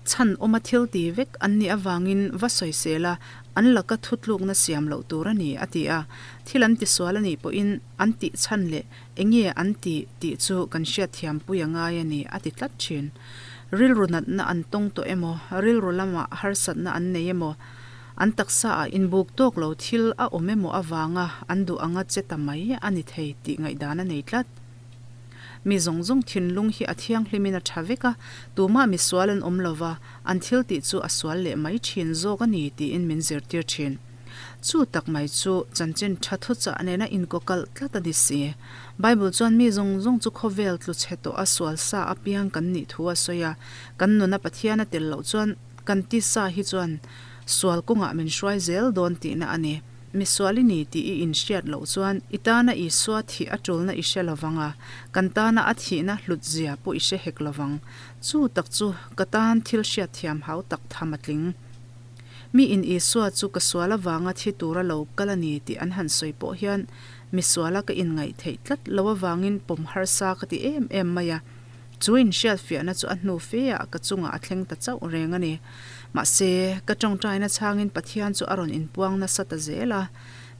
Chhan awma thil ti vek an nih avangin va sawisel a, an laka thutlukna siam loh tur a ni, a ti a. Thil an tisual a nih pawhin an tih chhan leh enge an tih tih chu kan hriatthiampui a ngai a ni, a ti tlat thin. Rilru natna an tawng tawh emaw, rilru lamah harsatna an nei emaw, an taksaah inbuk tawk lo thil a awm emaw avanga an duh anga che ta mai a ni thei tih ngaihdan a nei tlat. Mi zawng zawng thinlung hi a thianghlimin a tha vek a, tumah misual an awm lova, an thil tih chu a sual leh mai thin zawk a ni tiin min zirtir thin. Chu tak mai chu chanchin tha thuchah nena inkawkalh tlat a ni si. Bible chuan mi zawng zawng chu khawvel tlu chhe tawh a sual sa apiang kan nih thu a sawi a, kan nuna Pathian a tel loh chuan kan tisa hi chuan sual kawngah min hruai zel dawn tihna a ni. Misual i ni tih i inhriat loh chuan i tana Isua thih a tulna i hre lovang a, kan tana a thihna hlut zia pawh i hre hek lovang. Chu tak chu ka tan thil hriatthiam hau tak tham a tling. Mi in Isua chu ka sual avanga thi tura lo kal a ni tih an han sawi pawh hian misuala ka inngaih theih tlat lo avangin pawm harsa ka ti em em mai a. Chu inhriatfiahna chu a hnu fe ah ka chungah a thleng ta chauh reng a ni. Mahse, ka tawngtaina chhangin Pathian chu a rawn inpuang nasa ta zel a,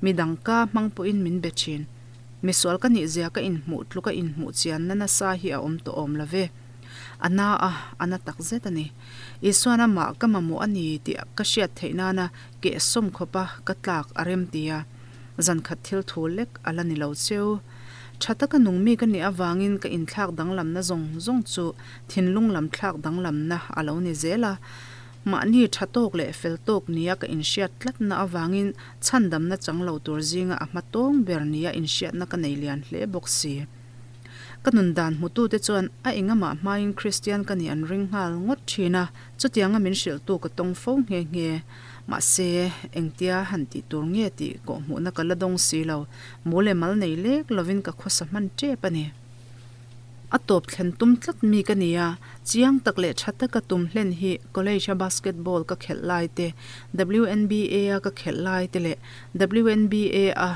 midang ka hmang pawhin min be thin. Misual ka nihzia ka inhmuh tluka inhmuh chianna nasa hi a awm tawh awm lo ve. A na a, a na tak zet a ni. Isuan amah ka mamawh a ni tih ka hriat theih nana kehsawm khawpa ka tlak a rem ti a. Zankhat thil thu lek a la ni lo cheu. Tha taka nung mi ka nih avangin ka inthlak danglamna zawng zawng chu thinlung lam thlak danglamna a lo ni zel a. Mahni tha tawk leh fel tawk nia ka inhriat tlatna avangin chhandamna chang lo tur zinga a hma tawng ber nia inhriatna ka nei lian hle bawk si. Ka nun dan hmutute chuan a engamah hmain Kristian ka nih an ring nghal ngawt thin a, chutianga min hrilhtu ka tawng fo nghe nghe. Mahse, engtia han tih tur nge tih kawhhmuhna ka la dawng si lo, mu leh mal nei lek lovin ka khawsa hman tep a ni. A tawp thlen tum tlat mi ka ni a, chiang tak leh tha taka tum hlen hi college-a basketball ka khelh lai te, WNBA-a ka khelh lai te leh WNBA-a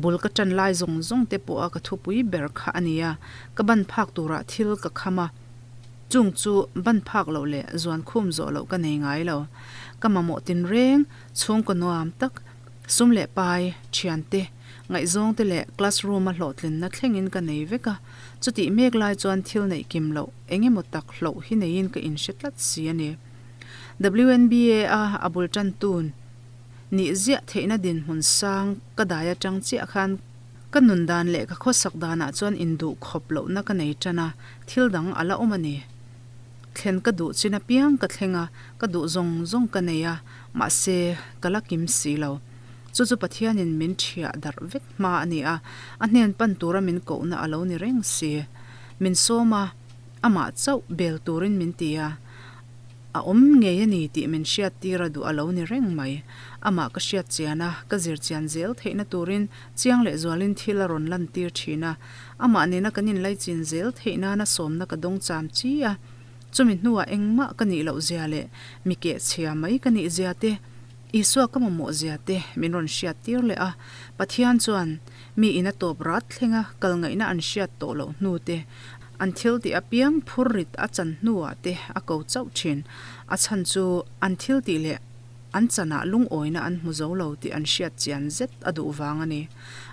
bul ka tan lai zawng zawng te pawha ka thupui ber kha a ni a, ka ban phak turah thil ka kham a. Chung chu ban phak loh leh zuan khum zawh loh ka nei ngai lo. Ka mamawh tinreng, chhungkaw nuam tak, sum leh pai, thiante, ngaihzawngte leh classroom-a hlawhtlinna thlengin ka nei vek a. Chutih mek lai chuan thil neih kim loh eng emaw tak hloh hi neiin ka inhre tlat si a ni. WNBA-a a bul tantun nih ziah theihna dinhmun sang ka dai atang chiah khan Ka nun dan leh ka khawsak danah chuan induh khawp lohna ka nei tan a, thil dang a la awm a ni. Thlen ka duh chin apiang ka thleng a, ka duh zawng zawng ka nei a, mahse, ka la kim si lo. Chu chu Pathianin min ṭhiah darh vek hma a ni a, a hnen pan tura min kohna a lo ni reng si. Min sawm a, amah chauh bel turin min ti a, a awm ngei a ni tih min hriat tir a duh a lo ni reng mai. Amah ka hriat chian a, ka zir chian zel theihna turin chiang leh zualin thil a rawn lantir thin a, amah nena kan inlaichin zel theih nana sawmna ka dawng cham chi a. Chumi hnuah engmah ka nih loh zia leh mi kehchhia mai ka nih zia te, Isua ka mamawh zia te min rawn hriat tir leh a. Pathian chuan mi ina tawp rat thlenga kal ngaihna an hriat tawh loh hnu te, an thil tih apiang phur rit a chan hnuah te a ko chauh thin. A chhan chu an thil tih leh an chanah lungawina an hmu zo lo tih an hriat chian zet a duh vang a ni.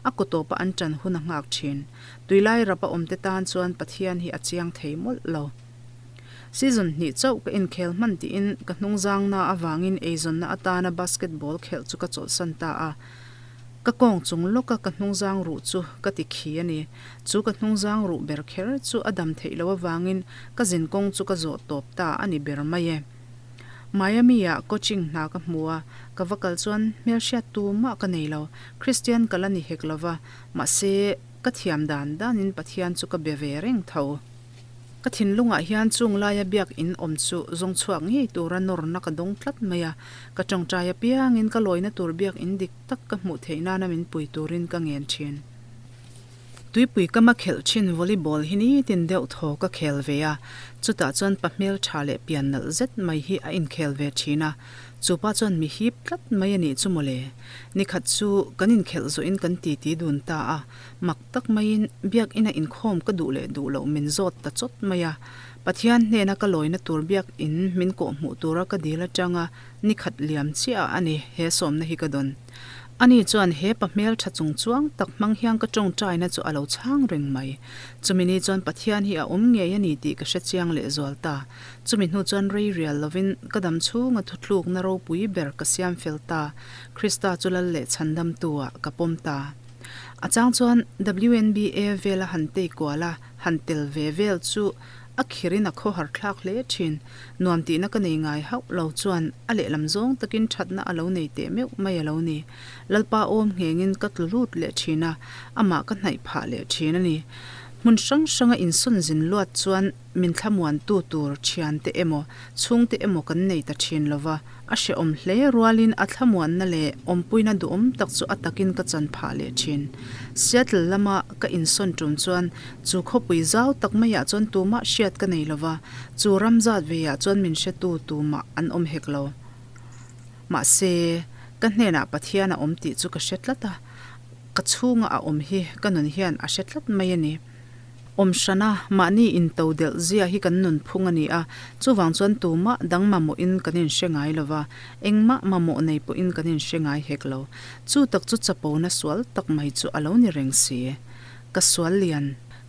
A kaw tawpa an ṭan hun a nghak thin. Tuilai rap a awmte tan chuan Pathian hi a chiang thei mawlh lo. Season hnih chauh ka inkhel hman tiin ka hnungzangna avangin eizawnna atana basketball khelh chu ka chawlhsan ta a. Ka kawng chung lawka ka hnungzang ruh chu ka ti khi a ni. Chu ka hnungzang ruh ber kher chu a dam theih loh avangin ka zinkawng chu ka zawh tawp ta a ni ber mai e. Miami-ah coaching hna ka hmu a, ka va kal chuan hmelhriat tumah ka nei lo. Kristian ka la ni hek lova, mahse ka thiam dan danin Pathian chu ka be ve reng tho. Ka thinlungah hian chung laia biak in awm chu zawng chhuak ngei tura nawrna ka dawng tlat mai a, ka tawngtai apiangin ka lawina tur biak in dik tak ka hmuh theih nana min pui turin ka ngen thin. Tuipui kama khelh thin volleyball hi nitin deuh thaw ka khel ve a, chutah chuan pa hmeltha leh pian nalh zet mai hi a inkhel ve thin a, chu pa chuan mi hip tlat mai a nih chu mawle. Nikhat chu kan inkhelh zawhin kan titi dun ta a, Mak tak maiin biakina inkhawm ka duh leh duh loh min zawt ta chawt mai a. Pathian hnena ka lawina tur biakin min kawhhmuh tura ka dil atanga ni khat liam chiah a ni he sawmna hi ka dawn. Ani chuan he pa hmeltha chung chuang tak hmang hian ka tawngtaina chu a lo chhang reng mai. Chumi ni chuan Pathian hi a awm ngei a ni tih ka hre chiang lehzual ta. Chumi hnu chuan rei rial lovin ka dam chhunga thutlukna ropui ber ka siam fel ta. Krista chu lal leh chhandamtu ah ka pawm ta. A chang chuan WNBA vela han tei kual a, han tel ve vel chu a khirin a khawhar thlak hle thin. Nuam tihna ka nei ngai hauh lo chuan a lehlam zawng takin thatna a lo nei teh meuh mai a lo ni. Lalpa awm nghengin ka tlu lut leh thin a, amah ka hnaih phah leh thin a ni. Hmun hrang hranga insawn zin luat chuan min thlamuantu tur thiante emaw, chhungte emaw kan nei ta thin lo va, a hrehawm hle rualin a thlamuanna leh awmpuina duhawm tak chu a takin ka chan phah leh thin. Seattle lama ka insawn tum chuan chu khawpui zau tak maiah chuan tumah hriat ka nei lo va, chu ram zat veiah chuan min hretu tumah an awm hek lo. Mahse, ka hnenah Pathian a awm tih chu ka hre tlat a, ka chhunga a awm hi ka nun hian a hre tlat mai a ni. Awm hrana mahni into delh zia hi kan nunphung a ni a, chuvang chuan tumah dang mamawhin kan inhre ngai lo va, engmah mamawh nei pawhin kan inhre ngai hek lo. Chu tak chu chapona sual tak mai chu a lo ni reng si. Ka sual lian,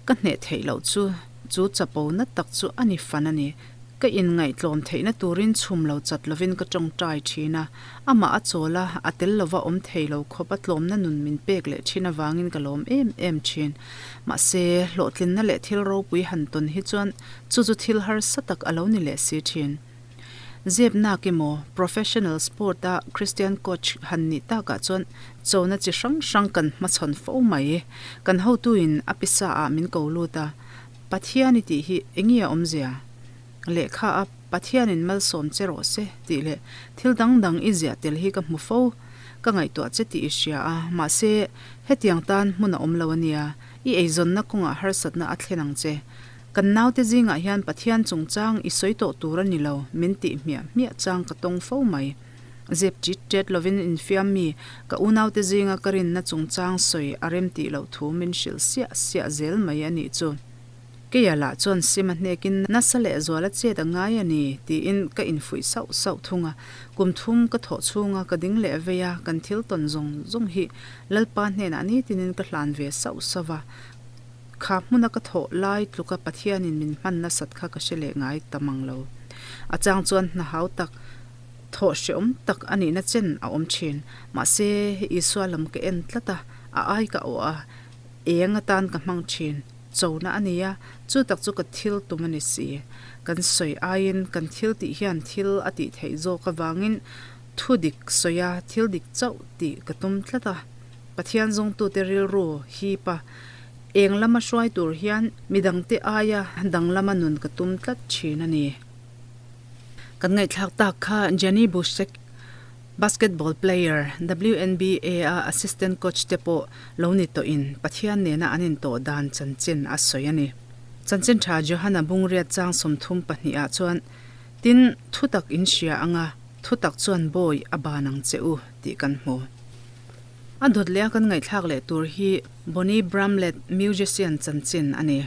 ka hneh theih loh chu, chu chapona tak chu a ni fan a ni. Ka inngaihtlawm theihna turin chhum lo chat lovin ka tawngtai thin a, amah a chawl a, a tel lova awm thei lo khawp a tlawmna nun min pek leh thin avangin ka lawm em em thin. Mahse, hlawhtlinna leh thil ropui han tawn hi chuan chu chu thil harsa tak a lo ni leh si thin. Zep nak emaw, professional sport a Christian coach han nih takah chuan chona chi hrang hrang kan hmachhawn fo mai. Kan hotuin a pisa ah min ko lut a, Pathian i tih hi eng nge a awmzia? Lehkha a Pathianin malsawm che rawh se tih leh thil dang dang i ziah tel hi ka hmu fo. Ka ngaihtuah che tih i hria a, mahse hetiang tan hmun a awm lo a nia, i eizawnna kawngah harsatna a thlen ang che. Kan naute zingah hian Pathian chungchang i sawi tawh tur a ni lo min tih hmiah hmiah chang ka tawng fo mai. Zep ṭit ṭet lovin infiam mi, ka unaute zinga ka rinna chungchang sawi a rem tih loh thu min hrilh siah siah zel mai a nih chu. Keia lah chuan sim a hnekin nasa leh zuala chet a ngai a ni tiin ka infuih sauh sauh thung a. Kum thum ka thawh chhunga ka ding leh vei a, kan thil tawn zawng zawng hi Lalpa hnenah nitinin ka hlan ve sauh sauh va. Kha hmuna ka thawh lai tluka Pathianin min hman nasat kha ka hre leh ngai ta mang lo. A chang chuan hna hau tak Thawh hreawm tak a nihna chen a awm thin. Mahse, Isua lam ka en tlat a, a ai ka awh a, eng atan ka hmang thin. Chona a ni a, chu tak chu ka thil tum a ni si. Kan sawi aiin kan thil tih hian thil a tih theih zawk avangin. Thu dik sawi a, thil dik chauh tih ka tum tlat a. Pathian zawngtute rilru hip a, eng lama hruai tur hian midangte aia dang lama nun ka tum tlat thin a ni. Kan ngaihthlak tak kha Jenny Busek, basketball player, WNBA a assistant coach te pawh lo ni tawhin Pathian nena an intawh dan chanchin a sawi a ni. Chanchin tha Johana Bungriat chang 32 ah chuan, Tin, thutak in hria anga thutak chuan bawi a ban ang che u tih kan hmu. A dawt leh a kan ngaihthlak leh tur hi Bonnie Bramlett musician chanchin a ni.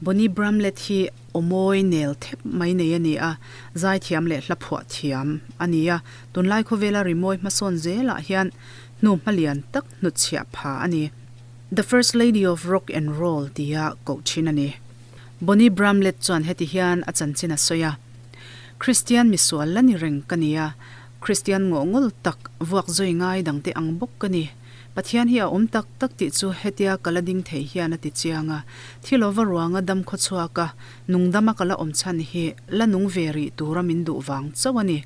Bonnie Bramlett hi awmawi nel thep mai nei a ni a, zaithiam leh hla phuah thiam a ni a, tunlai khawvela rimawi hmasawn zelah hian hnu hmalian tak hnutchhiah pha a ni. The First Lady of Rock and Roll tia koh thin a ni. Bonnie Bramlett chuan heti hian a chanchin a sawi a, Kristian misual la ni reng ka ni a, Kristian ngawhngawlh tak vuak zui ngai dangte ang bawk ka ni. Pathian hi a awm tak tak tih chu hetia ka la ding thei hian a ti chiang a. Thi lova ruanga dam khaw chhuak a, nungdama ka la awm chhan hi la nung ve rih tura min duh vang chauh a ni.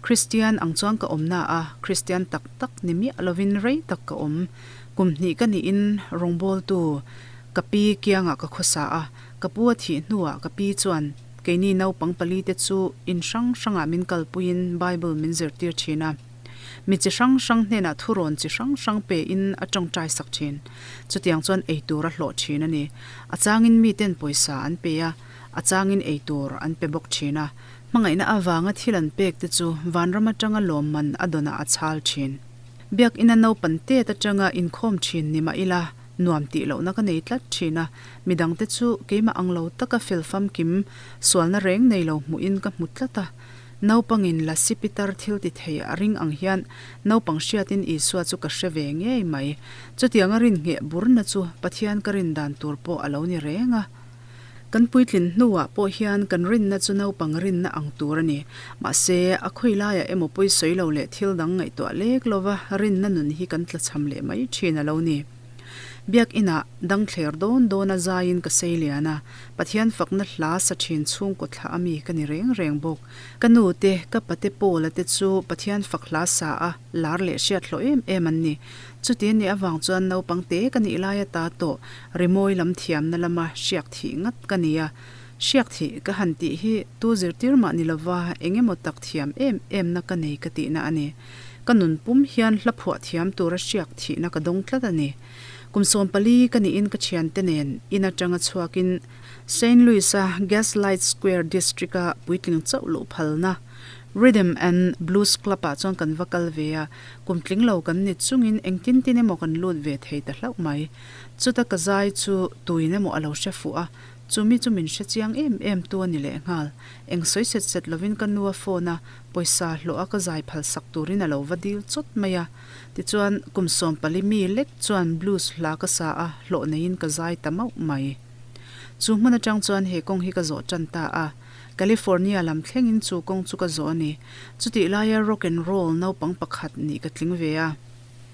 Kristian ang chuan ka awmna a, Kristian tak tak ni miah lovin rei tak ka awm. Kum hnih ka nihin rawngbawltu ka pi kiangah ka khawsa a, ka pu a thih hnuah ka pi chuan Keini naupang palite chu in hrang hrangah min kalpuiin Bible min zirtir thin a. Mi chi hrang hrang hnenah thurawn chi hrang hrang pein a tawngtai sak thin. Chutiang chuan eitur a hlawh thin a ni. A changin miten pawisa an pe a, a changin eitur an pe bawk thin a. Hmangaihna avanga thil an pek te chu vanram atanga lawmman a dawnah a chhal thin. Biakina naupan tet atanga inkhawm thin ni mah ila, Nuam tih lohna ka nei tlat thin a, midangte chu keimah ang lo taka fel famkim, sualna reng nei lo hmuhin ka hmu tlat a. Naupangin Lasi Pitar thil ti thei a ring ang hian naupang hriatin Isua chu ka hre ve ngei mai. Chutianga rin ngheh burna chu Pathian ka rin dan tur pawh a lo ni reng a. Kan puitlin hnuah pawh hian kan rinna chu naupang rinna ang tur a ni. Mahse, a khawi laiah emaw pawi sawi lo leh thil dang ngaihtuah lek lova rinna nun hi kan tlachham leh mai thin a lo ni. Biak inah dang thler dawn dawna zaiin ka sei lian a, Pathian fakna hla sa thin chhungkaw thlah a mi ka ni reng reng bawk. Ka nu te, ka pate Paula te chu Pathian fak hla sa a lar leh hriat hlawh em em an ni. Chuti anih avang chuan naupang te ka nih lai ata tawh rimawi lam thiamna lama hriak thih ngat ka ni a. Hriak thih ka han tih hi tu zirtir mah ni lova eng emaw tak thiam em emna ka nei ka tihna a ni. Ka nun pum hian hla phuah thiam tura hriak thihna ka dawng tlat a ni. Kum 14 ka nihin ka thiante nen in atanga chhuakin Saint Louis-a Gaslight Square District-a puitling chauh luh phalna Rhythm and Blues Club-ah chuan kan va kal ve a, kum tling lo kan ni chungin engtin tin emaw kan lut ve thei ta hlauh mai. Chuta ka zai chu tuin emaw a lo hre fuh a, chumi chu min hre chiang em em tu a ni lehnghal. Eng sawi set set lovin ka nu a phone a, pawisa hlawh a ka zai phal sak turin a lo va dil chawt mai a. Tichuan, kum 14 mi lek chuan blues hla ka sa a, hlawh neiin ka zai ta mauh mai. Chu hmun atang chuan he kawng hi ka zawh tan ta a. California lam thlengin chu kawng chu ka zawh a ni. Chutih laia rock and roll naupang pakhat nih ka tling ve a.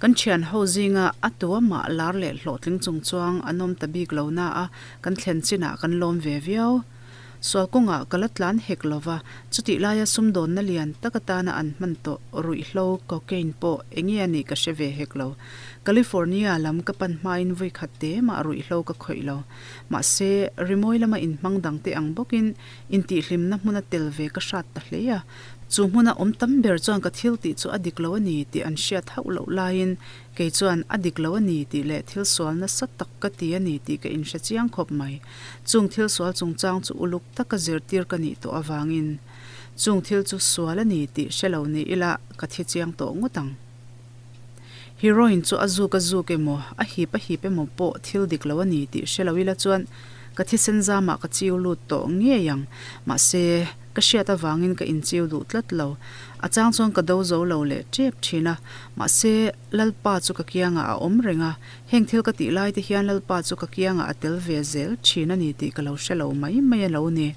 Kan thian ho zinga a tu amah lar leh hlawhtling chung chuang an awm ta bik lo na a, kan thlen chinah kan lawm ve viau. Sual kawngah ka la tlan hek lo va, chutih laia sumdawnna lian tak atana an hman tawh ruihhlo cocaine pawh enge a nih ka hre ve hek lo. California lam ka pan hmain vui khat te mah ruihhlo ka khawih lo. Mahse, rimawi lama inhmang dangte ang bawkin intihhlimna hmuna tel ve ka hrat ta hle a. Chu hmuna awm tam ber chuan ka thil tih chu a dik lo a ni tih an hriat hauh loh laiin kei chuan a dik lo a ni tih leh thil sual nasa tak ka ti a ni tih ka inhre chiang khawp mai. Chung thil sual chungchang chu uluk taka zirtir ka nih tawh avangin chung thil chu sual a ni tih hre lo ni ila ka thi chiang tawh ngawt ang. Heroin chu a zuk a zuk emaw, a hip a hip emaw pawh thil dik lo a ni tih hre lo ila chuan ka thisen zamah ka chiu lut tawh ngei ang. Mahse, ka hriat avangin ka inchiu duh tlat lo. A chang chuan ka do zo lo leh tep thin a. Mahse, Lalpa chu ka kiangah a awm reng a, heng thil ka tih lai te hian Lalpa chu ka kiangah a tel ve zel thin a ni tih ka lo hre lo mai mai a lo ni.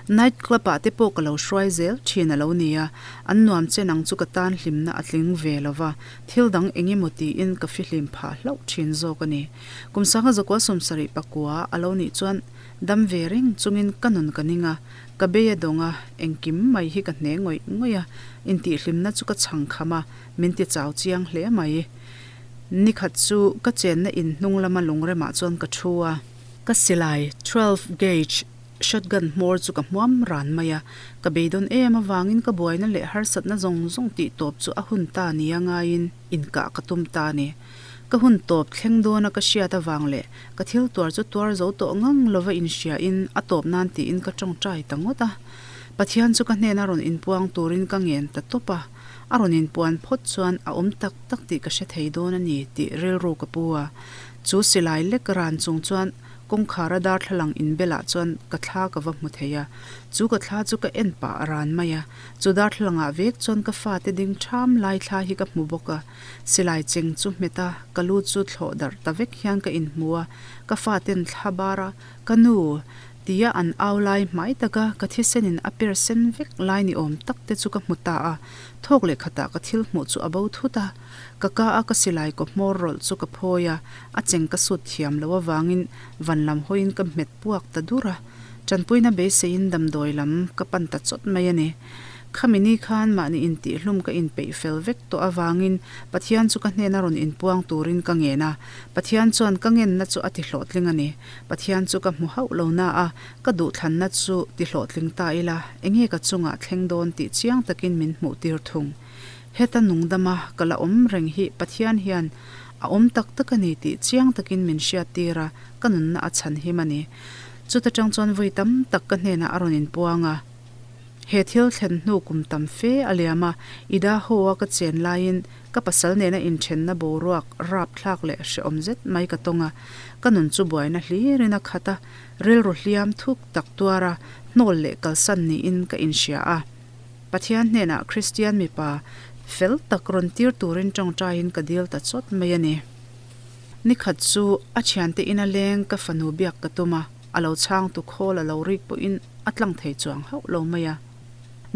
Night club ah te pawh ka lo hruai zel thin a lo ni a, an nuam chen ang chu ka tan hlimna a tling ve lo va, thil dang eng emaw tiin ka fihlim phah hlauh thin zawk a ni. Kum 1974 a lo nih chuan dam ve reng chungin ka nun ka ning a, Ka bei a dawng a, engkim mai hi ka hne ngawih ngawih a, intihhlimna chu ka chhang kham a, min ti chau chiang hle mai. Nikhat chu ka chenna in hnung lama lungremah chuan ka thu a. Ka silai 12 gauge shotgun hmawr chu ka hmuam ran mai a, ka beidawn em avangin ka buaina leh harsatna zawng zawng tih tawp chu a hun ta nia ngaiin inkah ka tum ta a ni. Ka hun tawp thleng dawna ka hriat avang leh ka thil tuar chu tuar zo tawh ngang lova inhriain a tawp nan tiin ka tawngtai ta ngawt a. Pathian chu ka hnena rawn inpuang turin ka ngen ta tawp a, a rawn inpuan phawt chuan a awm tak tak tih ka hre thei dawn a ni tih rilru ka pu a. Chu silai lek ran chung chuan kawngkhara darthlalang inbelah chuan ka thla ka va hmu thei a, chu ka thla chu ka en pah ran mai a, chu darthlalangah vek chuan ka fate ding ṭham lai thla hi ka hmu bawk a. Silai cheng chu hmet a, ka lu chu thlawh darh ta vek hian ka inhmu a, ka faten thla bar a, Ka nu! tia an au lai hmai taka ka thisenin a per sen vek lai ni awm tak te chu ka hmu ta a, thawk leh khatah ka thil hmuh chu a bo thut a, ka ka a ka silai kaw hmawr rawlh chu ka phawi a, a cheng ka sut thiam loh avangin van lam hawiin ka hmet puak ta dur a, tanpuina beiseiin damdawi lam ka pan ta chawt mai a ni. Khami ni khan mahni intihhlum ka inpeih fel vek tawh avangin Pathian chu ka hnena rawn inpuang turin ka ngen a, Pathian chuan ka ngenna chu a tihlawhtling a ni. Pathian chu ka hmu hauh lo na a, ka duhthlanna chu tihlawhtling ta ila, enge ka chungah thleng dawn tih chiang takin min hmuh tir thung. Heta nungdama ka la awm reng hi Pathian hian a awm tak tak a ni tih chiang takin min hriat tir a, ka nunna a chhan him a ni. Chuta tang chuan vawi tam tak ka hnenah a rawn inpuang a. He thil thlen hnu kum tam fe a liam a, Idaho-a ka chen laiin ka pasal nena inthenna boruak rapthlak leh hrehawm zet mai ka tawng a, ka nun chu buaina hlirin a khat a, rilru hliam thuk tak tuar a, hnawl leh kalsan niin ka inhria a. Pathian hnenah Kristian mipa fel tak rawn tir turin tawngtaiin ka dil ta chawt mai a ni. Nikhat chu a thiante ina leng ka fanu biak ka tum a. A lo chhang tu khawl a lo rik pawhin a tlang thei chuang hauh lo mai a.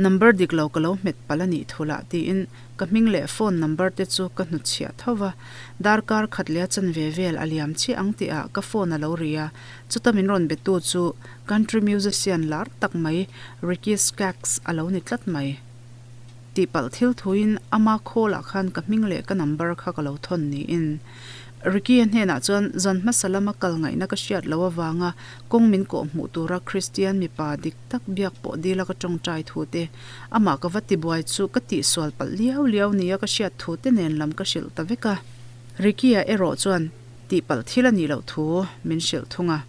Number dik lo ka lo hmet palh a nih thu lah tiin ka hming leh phone number te chu ka hnutchhiah tho va. Darkar khat leh a chanve vel a liam chiah ang tihah ka phone a lo ri a, chuta min rawn betu chu country musician lar tak mai Ricky Skaggs a lo ni tlat mai. Tihpalh thil thuin ama khawlah khan ka hming leh ka number kha ka lo thawn niin Ricky-a hnenah chuan zan hmasa lama kal ngaihna ka hriat loh avanga kawng min kawh hmuh tura Kristian mipa dik tak biak pawh dila ka tawngtai thu te, amah ka va tibuai chu ka tihsual palh liau liau nia ka hriat thu te nen lam ka hrilh ta vek a. Ricky-a erawh chuan tihpalh thil a nih loh thu min hrilh thung a.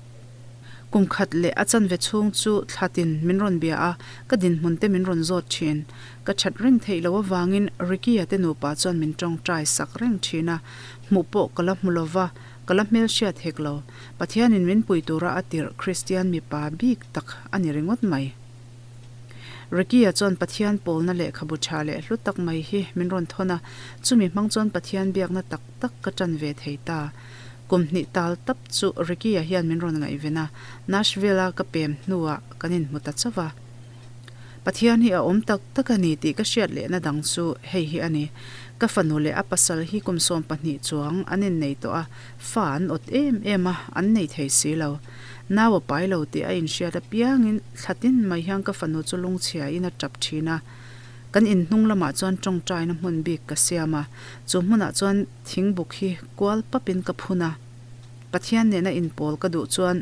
Kum khat leh a chanve chhung chu thlatin min rawn bia a, ka dinhmun te min rawn zawt thin. Ka that reng theih loh avangin Ricky-a te nupa chuan min tawngtai sak reng thin a, hmuh pawh ka la hmu lo va, ka la hmelhriat hek lo. Pathianin min pui tura a tirh Kristian mipa bik tak a ni ringawt mai. Ricky-a chuan Pathian pawlna lehkhabu tha leh hlu tak mai hi min rawn thawn a, chumi hmang chuan Pathian biakna tak tak ka tan ve thei ta. Kum hnih tal tap chu Ricky-a hian min rawn ngaihven a, Nashville-a ka pem hnuah kan inhmu ta chauh a. Pathian hi a awm tak tak a ni tih ka hriat lehna dang chu hei hi a ni. Ka fanu leh a pasal hi kum 12 chuang an innei tawh a, fa an awt em em a, an nei thei si lo. Nau a pai lo tih a inhriat apiangin thla tin mai hian ka fanu chu lungchhiain a tap thin a. Kan inhnung lamah chuan tawngtaina hmun bik ka siam a, chu hmunah chuan thingbuk hi kual papin ka phun a. Pathian nena inpawl ka duh chuan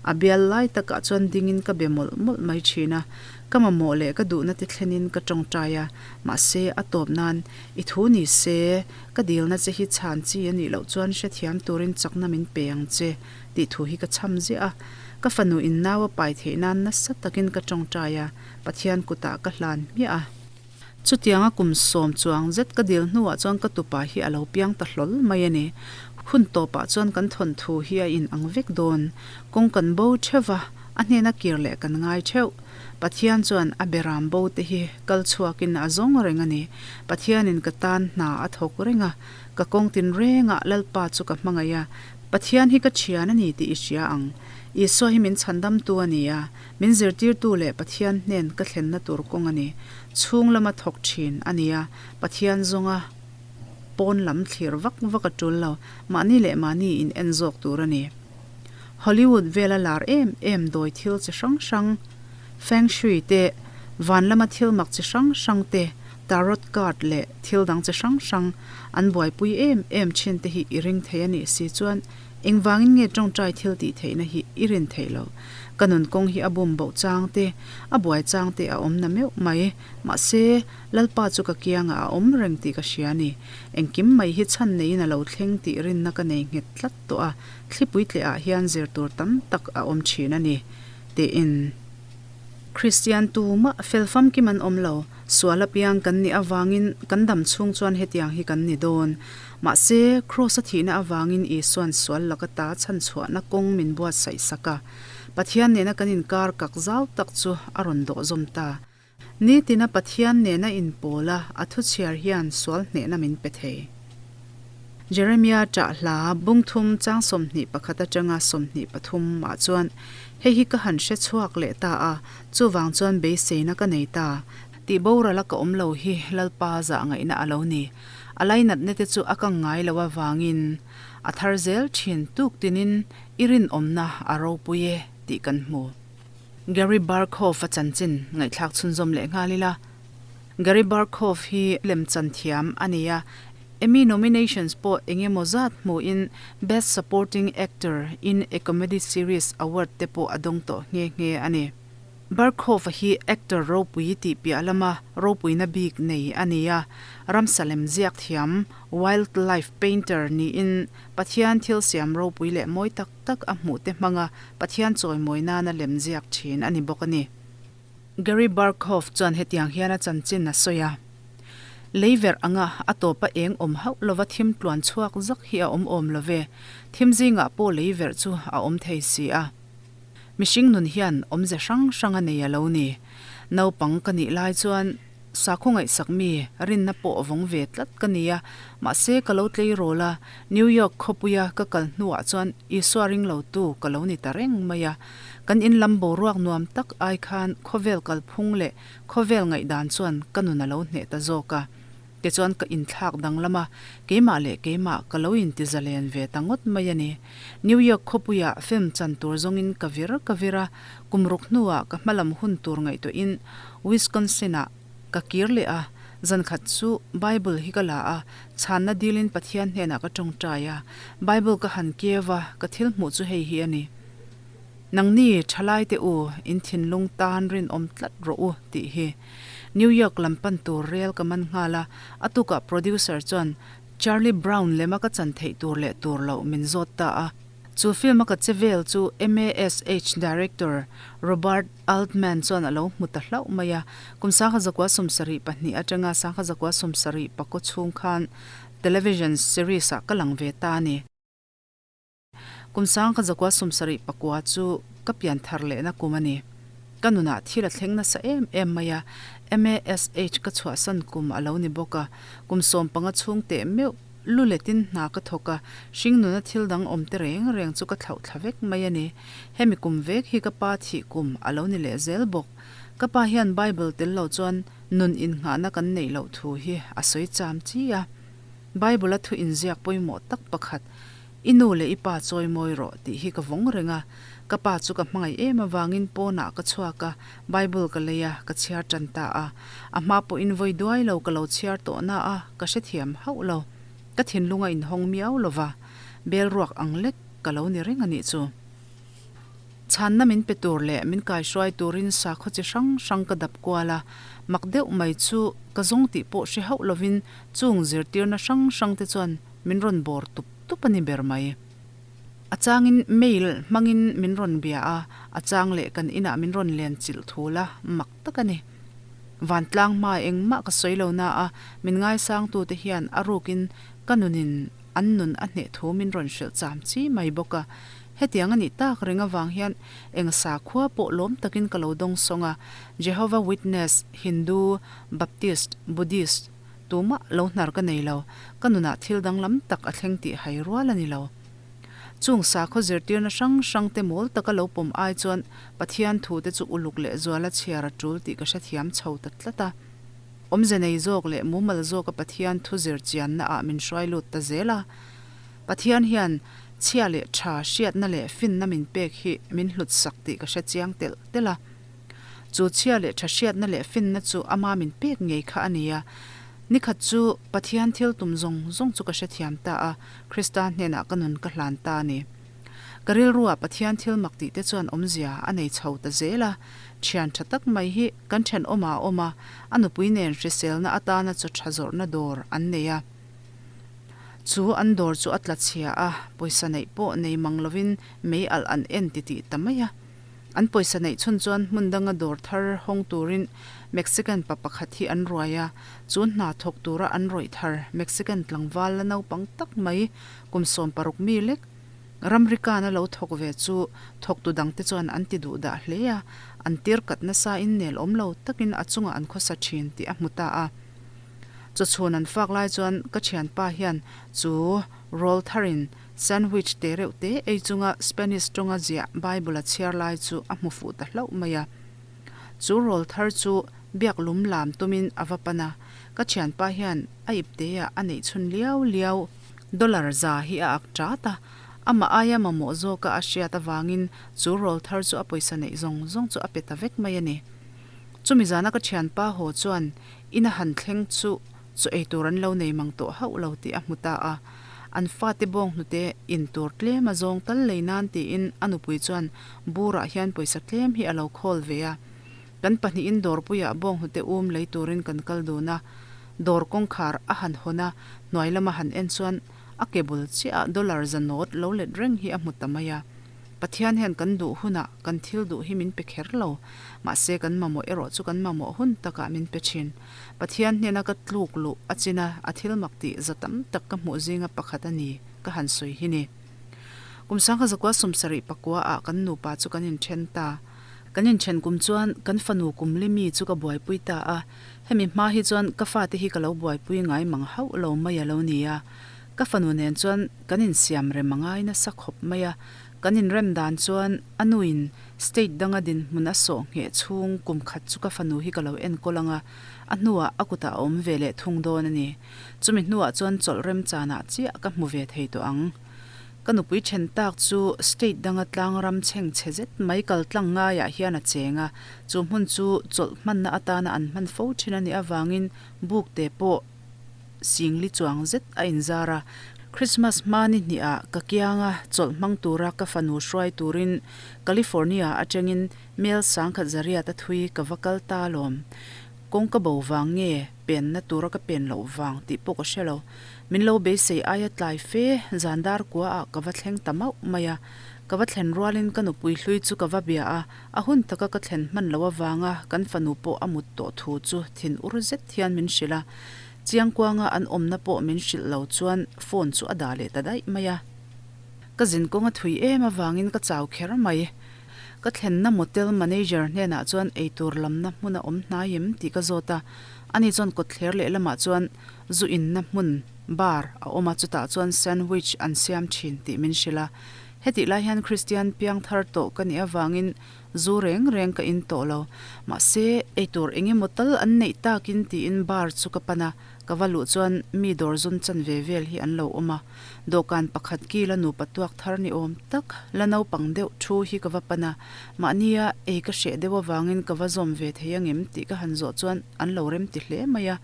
a bial lai takah chuan dingin ka be mawlh mawlh mai thin a, ka mamawh leh ka duhna te thlenin ka tawngtai a, mahse a tawp nan i thu ni se, ka dilna che hi chhan chi a nih loh chuan hrethiam turin chakna min pe ang che tih thu hi ka chham ziah a, ka fanu in nau a pai theih nan nasa takin ka tawngtai a, Pathian kutah ka hlan hmiah a. Chutianga kum sawm chuang zet ka dil hnuah chuan ka tupa hi a lo piang ta hlawl mai a ni. Hun tawpah chuan kan thawnthu hi a in ang vek dawn. Kawng kan bo theuh va, a hnena kir leh kan ngai theuh. Pathian chuan a beram bo te hi kal chhuakin a zawng reng a ni. Pathianin ka tan hna a thawk reng a, ka kawng tinrengah Lalpa chu ka hmangaih a, Pathian hi ka thian a ni tih i hria ang. Isua hi min chhandamtu a ni a, Min zirtirtu leh Pathian hnen ka thlenna tur kawng a ni. Chhung lama thawk thin a nia, Pathian zawnga pawn lam thlir vak vak a tul lo, mahni leh mahni in en zawk tur a ni. Hollywood vela lar em em dawi thil chi hrang hrang. Feng Shui te, van lama thil mak chi hrang hrang te, tarot card leh thil dang chi hrang hrang an buaipui em em thin te hi i ring thei a nih si chuan engvangin nge tawngtai thil tih theihna hi i rin theih loh? Ka nun kawng hi a bum boh chang te, a buai chang te a awm na meuh mai. Mahse, Lalpa chu ka kiangah a awm reng tih ka hria a ni. Engkim mai hi chhan neiin a lo thleng tih rinna ka nei nghet tlat tawh a, thlipui tleh ah hian zir tur tam tak a awm thin a ni. Tiin. Kristian tumah fel famkim an awm lo, sual apiang kan nih avangin kan dam chhung chuan hetiang hi kan ni dawn. Mahse, Kraws a thihna avangin Isua'n sual laka ta chhanchhuahna kawng min buatsaih sak a, Pathian nena kan inkar kak zau tak chu a rawn dawh zawm ta. Nitina Pathian nena inpawl a, a thuchhiar hian sual hnehna min pe thei. Jeremia ṭah hla bungthum chang 21 aṭanga 23 ah chuan hei hi ka han hre chhuak leh ta a, chuvang chuan beiseina ka nei ta. Tih boral a ka awm lo hi Lalpa zah ngaihna a lo ni. A lainatna te chu a kang ngai lo avangin a thar zel ṭhin tuk tinin i rinawmna a ropui e tih kan hmu. Gary Barkhoff-a chanchin ngaihthlak chhunzawm leh nghal ila. Gary Barkhoff hi lemchan thiam a ni a, Emmy nominations pawh eng emaw zat hmuhin Best Supporting Actor in a Comedy Series award te pawh a dawng tawh nghe nghe a ni. Barkhoff-a hi actor ropui tih piah lama ropuina bik nei a ni a, ramsa lem ziak thiam, wildlife painter, niin Pathian thil siam ropui leh mawi tak tak a hmuh te hmanga Pathian chawimawi nana lem ziak thin a ni bawk a ni. Gary Barkhoff chuan hetiang hian a chanchin a sawi a, Lei verh anga a tawpa eng awm hauh lova thim tluan chhuak zak hi a awm awm lo ve, thim zingah pawh lei verh chu a awm thei si a. Mihring nun hian awmze hrang hrang a nei a lo ni. Naupang ka nih lai chuan sakhaw ngaihsak mi rinna pawh vawng ve tlat ka ni a, mahse ka lo tleirawl a, New York khawpuia ka kal hnuah chuan Isua ringlotu ka lo ni ta reng mai a. Kan in lam boruak nuam tak ai khan khawvel kalphung leh khawvel ngaihdan chuan ka nun a lo hneh ta zawk a. Tichuan ka inthlak danglam a, keimah leh keimah ka lo intizalen ve ta ngawt mai a ni. New York khawpuiah film chan tur zawngin ka vir ka vir a, kum ruk hnuah ka hmalam hun tur ngaihtuahin Wisconsin-ah ka kir leh a, zan khat chu Bible hi ka la a, chhanna dilin Pathian hnenah ka tawngtai a, Bible ka han keu a, ka thil hmuh chu hei hi a ni. Nangni, thalaite u, in thinlung tan rinawm tlat rawh u, tih hi. New York lam pan tur rel ka man nghal a, a tukah producer chuan Charlie Brown lema ka chan theih tur leh tur loh min zawt ta a. Chu film a ka che vel chu MASH director Robert Altman chuan a lo hmu ta hlauh mai a, kum 1972 atanga 1974 chhung khan television series ah ka lang ve ta a ni. Kum 1979 chu ka pian thar lehna kum a ni. Ka nunah thil a thleng nasa em em mai a, MASH ka chhuahsan kum a lo ni bawk a, kum 15 chhung teh meuh lu letin hna ka thawk a, hring nuna thil dang awm te reng reng chu ka thlauh thla vek mai a ni. Hemi kum vek hi ka pa thih kum a lo ni leh zel bawk. Ka pa hian Bible tel lo chuan nun innghahna kan neih loh thu hi a sawi cham chi a. Bible-a thu inziak pawimawh tak pakhat, I nu leh i pa chawi mawi rawh, tih hi ka vawng reng a. Ka pa chu ka hmangaih em avangin pawnah ka chhuak a, Bible ka lei a, ka chhiar tan ta a. A hma pawhin vawi duai lo ka lo chhiar tawh na a, ka hrethiam hauh lo. Ka thinlung a inhawng miau lo va, bel ruak ang lek ka lo ni reng a nih chu. Chhanna min pe tur leh min kaihruai turin sakhaw chi hrang hrang ka dap kual a, mak deuh mai chu ka zawng tih pawh hre hauh lovin chung zirtirna hrang hrang te chuan min rawn bawr tup tup a ni ber mai. A changin mail hmangin min rawn bia a, a chang leh kan inah min rawn len chilh thul a, mak tak a ni. Vantlang hma engmah ka sawi lo na a, min ngaisangtute hian a rukin ka nunin an nun a hneh thu min rawn hrilh cham chi mai bawk a. Hetiang a nih tak reng avang hian eng sakhua pawh lawm takin ka lo dawng sawng a, Jehovah Witness, Hindu, Baptist, Buddhist, tumah lo hnar ka nei lo, ka nunah thil danglam tak a thleng tih hai rual a ni lo. Chung sakhaw zirtirna hrang hrang te mawl taka lo pawm ai chuan Pathian thu te chu uluk leh zuala chhiar a tul tih ka hrethiam chho ta tlat a. Awmze nei zawk leh mumal zawka Pathian thu zir chianna ah min hruai lut ta zel a. Pathian hian chhia leh tha hriatna leh finna min pek hi min hlut sak tih ka hre chiang telh telh a. Chu chhia leh tha hriatna leh finna chu ama min pek ngei kha a ni a. Nikhat chu Pathian thil tum zawng zawng chu ka hrethiam ta a, Krista hnenah ka nun ka hlan ta a ni. Ka rilruah Pathian thil mak tih te chuan awmzia a nei chho ta zel a, thian tha tak mai hi kan thenawmah a awm a, a nupui nen hriselna atana chaw tha zawrhna dawr an nei a. Chu an dawr chu a tla chhia a, pawisa neih pawh nei mang lovin mei alh an en titih ta mai a. An pawisa neih chhun chuan hmun danga dawr thar hawng turin Mexican pa pakhat hi an ruai a, chu hna thawk tura an rawih thar Mexican tlangval la naupang tak mai kum 16 mi lek ramri kana lo thawk ve chu thawktu dangte chuan an ti duh dah hle a, an tir kat nasa in nel awm lo takin a chungah an khawsa thin tih a hmu ta a. Chawchhun an fak lai chuan ka thianpa hian chu rawl tharin Sandwich te reuh te ei chunga Spanish tawnga ziah Bible a chhiar lai chu a hmu fuh ta hlauh mai a. Chu rawl thar chu biak lum lam tumin a va pan a, ka thianpa hian a ipteah a neih chhun liau liau dollar za hi a ak tat a, amah aia mamawh zawka a hriat avangin chu rawl thar chu a pawisa neih zawng zawng chu a pe ta vek mai a ni. Chumi zana ka thianpa haw chuan ina han thleng chu Chaw ei tur an lo nei mang tawh hauh lo tih a hmu ta a. An fate bawng hnute in tur tlem a zawng tal lei nan tiin a nupui chuan burah hian pawisa tlem hi a lo khawl ve a. Kan pahnihin dawrpuiah bawng hnute um lei turin kan kal dun a. Dawr kawngkhar a han hawn a, hnuai lama han en chuan a ke bul chiahah dollar za nawt lo let reng hi a hmu ta mai a. Pathian hian kan duh hunah kan thil duh hi min pe kher lo, mahse kan mamawh erawh chu kan mamawh hun takah min pe thin. Pathian hnena ka tluk luh a chin a, a thil mak tih za tam tak ka hmuh zinga pakhat a ni, ka han sawi hi ni. Kum sangha zakua 70 pakua ah kan nupa chu kan inthen ta. Kan inthen kum chuan kan fanu kum li mi chu ka buaipui ta a, hemi hma hi chuan ka fate hi ka lo buaipui ngai mang hauh lo mai a lo ni a. Ka fanu nen chuan kan insiam rem a ngai nasa khawp mai a, Kan inrem dan chuan a nuin state danga dinhmun a sawh ngheh chhung kum khat chu ka fanu hi ka lo enkawl ang a, a hnuah a kutah a awm ve leh thung dawn a ni. Chumi hnuah chuan chawlh remchanah chiah ka hmu ve thei tawh ang. Ka nupui then tak chu state danga tlang ram chheng chhe zet mai kal tlang ngaiah hian a cheng a, chu hmun chu chawlh hmanna atana an hman fo thin a nih avangin buk te pawh Singli chuang zet a inzar a, Christmas hma ni hnihah ka kianga chawlh hmang tura ka fanu hruai turin California atangin mel sangkhat zariat a thui ka va kal ta alawm. Kawng ka bo vang nge penna tura ka pen loh vang tih pawh ka hre lo. Min lo beisei aia tlai fe zan dar kuaah ka va thleng ta mauh mai a. Ka va thlen rualin ka nupui hlui chu ka va bia a, a hun taka ka thlen hman loh avanga kan fanu pawh a mut tawh thu chu thin ur zet hian min hrilh a. Chiangkuanga an awmna pawh min hrilh lo chuan phone chu a dah leh ta daih mai a. Ka zin kawng a thui em avangin ka chau kher mai. Ka thlenna motel manager hnenah chuan eitur lamna hmun a awm hnai em tih ka zawt a, ani chuan kawtthler lehlamah chuan zu inna hmun, bar, a awm a, chutah chuan sandwich an siam thin tih min hrilh a. Hetih lai hian Kristian piang thar tawh ka nih avangin zu reng reng ka in tawh lo. Mahse, eitur eng emaw tal an neih takin tiin bar chu ka pan a, ka va luh chuan mi dawr zun chanve vel hi an lo awm a. Dawhkan pakhat kila nupa tuak thar ni awm tak, la naupang deuh thu hi ka va pan a. Mahnia ei ka hreh deuh avangin ka va zawm ve thei angem tih ka han zawh chuan an lo rem ti hle mai a.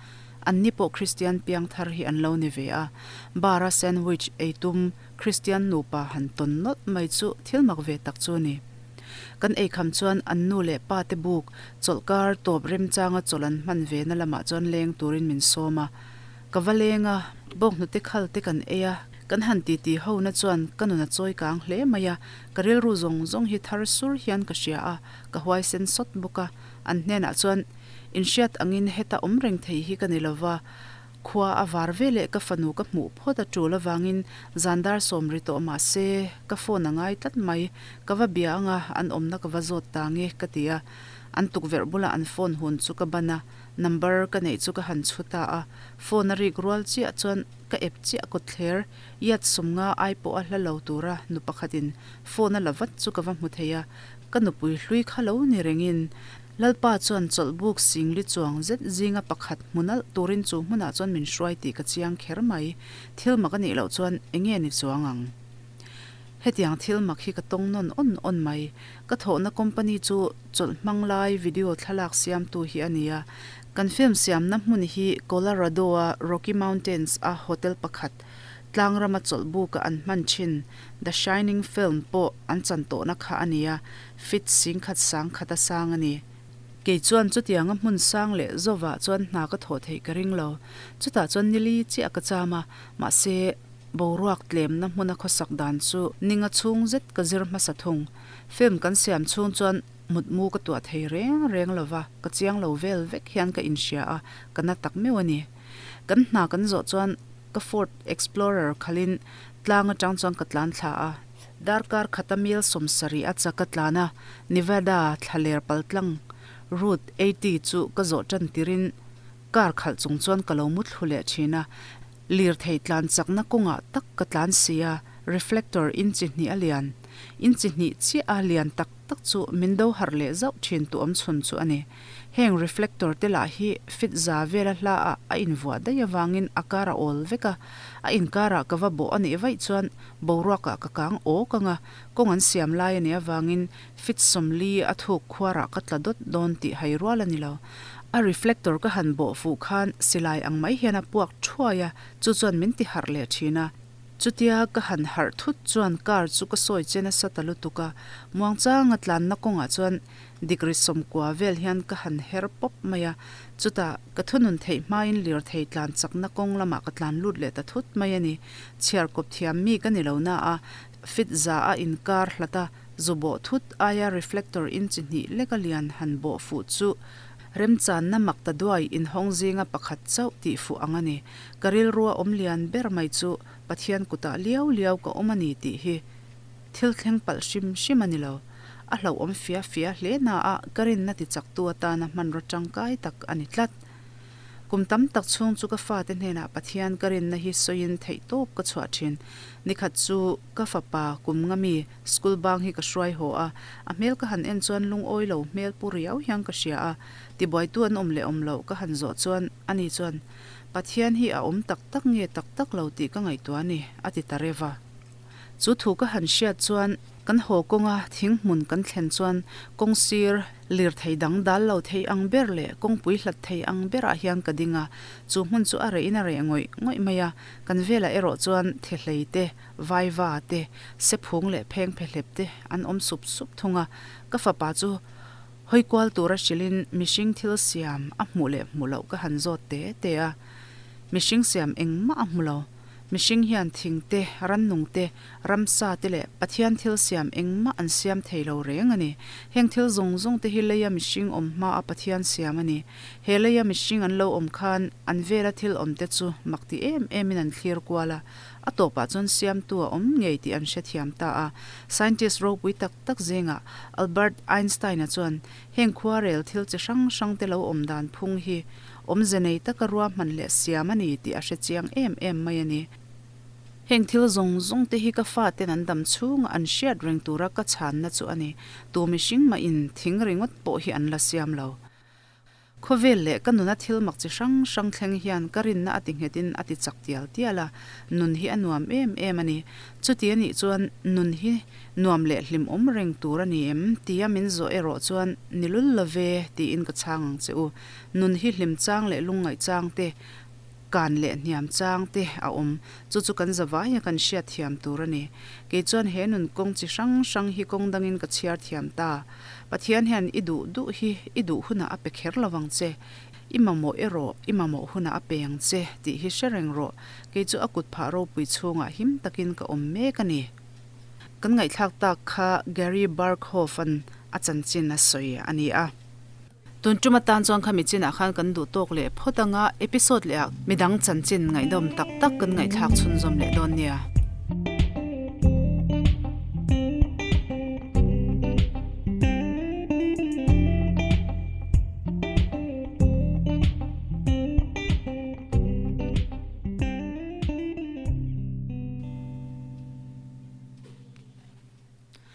Anni pawh Kristian piang thar hi an lo ni ve a. Bar-a sandwich ei tum Kristian nupa han tawn nawlh mai chu thil mak ve tak chu a ni. Kan eikham chuan an nu leh pa te buk chawlhkar tawp remchanga chawlh an hman ve na lamah chuan leng turin min sawm a. Ka va leng a, bawnghnute khal te kan ei a, kan han titi ho na chuan ka nun a chawi kang hle mai a, ka rilru zawng zawng hi thar sur hian ka hria a, ka huaisen sawt bawk a. An hnenah chuan inhriat angin heta awm reng thei hi ka ni lova, Khua a var ve leh ka fanu ka hmuh phawt a tul avangin zan dar sawm ri tawh mah se ka phone a ngai tlat mai. Ka va bia anga an awmna ka va zawt ta nge ka ti a. An tukverh bulah an phone hun chu ka ban a, number ka neih chu ka han chhu ta a. Phone a rik rual chiah chuan ka ep chiah kawtthler yard 50 ai pawh a hla lo tura nu pakhatin phone a la vat chu ka va hmu thei a. Ka nupui hlui kha lo ni rengin Lalpa chuan chawlhbuk singli chuang zet zinga pakhat hmu nalh turin chu hmunah chuan min hruai tih ka chiang kher mai. Thil mak a nih loh chuan enge ni chuang ang? Hetiang thil mak hi ka tawng nawn awn awn mai. Ka thawhna company chu chawlh hmang lai video thlalak siamtu hi a ni a. Kan film siamna hmun hi Colorado-a Rocky Mountains-a hotel pakhat, tlangrama chawlh buka an hman thin The Shining film pawh an chan tawhna kha a ni a, feet singkhat sangkhat a sang a ni. Kei chuan chutianga hmun sang leh zovah chuan hna ka thawh theih ka ring lo. Chutah chuan nili chiah ka cham a, mahse, boruak tlemna hmuna khawsak dan chu ninga chhung zet ka zir hmasa thung. Film kan siam chhung chuan mutmu ka tuah thei reng reng lo va, ka chiang lo vel vek hian ka inhria a, ka na tak meuh a ni. Kan hna kan zawh chuan ka Ford Explorer khalin tlang atang chuan ka tlan thla a. Darkar khata mil 70 a chak a tlan a, Nevada thlaler paltlang Route 80 chu ka zawh tan tirin car khalh chung chuan ka lo mu thlu leh thin a. Lirthei tlan chakna kawngah tak ka tlan si a, reflector inchi hnih a lian. Inchi hnih chiah a lian tak tak chu min do harh leh zauh thin tu awm chhun chu a ni. Heng reflector te lah hi fit za vela hla ah a invuah daih avangin a kar a awl vek a, a inkarah ka va bawh a nih vaih chuan boruakah ka kang awk ang a, kawng an siam lai a nih avangin fit 40 a thuk khuarah ka tla dawt dawn tih hai rual a ni lo. A reflector ka han bawh fuh khan silai ang mai hian a puak thuai a, chu chuan min ti harh leh thin a. Chutia ka han harh thut chuan car chu ka sawi che nasa ta lutuk a, muangchanga tlanna kawngah chuan degree 90 vel hian ka han her pawp mai a, chutah ka thunun theih hmain lirthei tlan chakna kawng lamah ka tlan lut leh ta thut mai a ni. Chhiar kawp thiam mi ka ni lo na a, fit za a inkar hlat a, zu bawh thut aia reflector inchi hnih leka lian han bawh fuh chu remchanna mak ta duai inhawng zinga pakhat chauh tih fuh ang a ni. Ka rilrua awm lian ber mai chu Pathian kutah liau liau ka awm a ni tih hi thil thleng palh hrim hrim a ni lo. A hlauhawm fia fia hle na a, ka rinna ti chaktu atana hmanraw tangkai tak a ni tlat. Kum tam tak chhung chu ka fate hnenah Pathian ka rinna hi sawiin theih tawp ka chhuah thin. Nikhat chu ka fapa kum nga mi school bang hi ka hruai haw a, a hmel ka han en chuan lungawi lo hmel pu riau hian ka hria a, tibuaitu an awm leh awm loh ka han zawh chuan ani chuan Pathian hi a awm tak tak nge tak tak lo tih ka ngaihtuah a ni, a ti ta rev a. Chu thu ka han hriat chuan kan haw kawnga thing hmun kan thlen chuan kawng sir lirthei dang dal lo thei ang ber leh kawngpui hlat thei ang berah hian ka ding a, chu hmun chu a reh in a reh ngawih ngawih mai a, kan velah erawh chuan thehlei te, vaiva te, sephung leh pheng phehlep te an awm sup sup thung a, ka fapa chu hawi kual tura hrilhin mihring thil siam a hmuh leh hmuh loh ka han zawt te te a, mihring siam engmah a hmu lo. Mihring hian thing te, rannung te, ramsa te leh Pathian thil siam engmah an siam thei lo reng a ni. Heng thil zawng zawng te hi leia mihring awm hmaa Pathian siam a ni. He leia mihring an lo awm khan an vela thil awm te chu mak ti em emin an thlir kual a, a tawpah chuan siamtu a awm ngei tih an hrethiam ta a. Scientist ropui tak tak zingah Albert Einstein-a chuan heng khuarel thil chi hrang hrang te lo awm dan phung hi Awmze nei taka ruahman leh siam a ni tih a hre chiang em em mai a ni. Heng thil zawng zawng te hi ka faten an dam chhunga an hriat reng tura ka chhanna chu a ni. Tu mihring mahin thing ringawt pawh hi an la siam lo. Khawvel leh ka nuna thil mak chi hrang hrang thleng hian ka rinna a ti nghetin a ti chak tial tial a, nun hi a nuam em em a ni. Chuti a nih chuan nun hi nuam leh hlimawm reng tur a ni em? tia min zawh erawh chuan ni lul lo ve tiin ka chhang ang che u. Nun hi hlim chang leh lungngaih chang te, kan leh hniam chang te a awm. Chu chu kan zavaia kan hriat thiam tur a ni. Kei chuan he nun kawng chi hrang hrang hi kawng dangin ka chhiar thiam ta. Pathian hian i duh duh hi i duh hunah a pe kher lo vang che. I mamawh erawh i mamawh hunah a pe ang che tih hi hre reng rawh. Kei chu a kut phah ropui chhungah him takin ka awm mek a ni. Kan ngaihthlak tak kha Gary Barkhoff-a'n a chanchin a sawi a ni a. Tun tum atan chuan khami chinah khan kan duh tawk leh phawt anga episode leh ah midang chanchin ngaihdawm tak tak kan ngaihthlak chhunzawm leh dawn nia.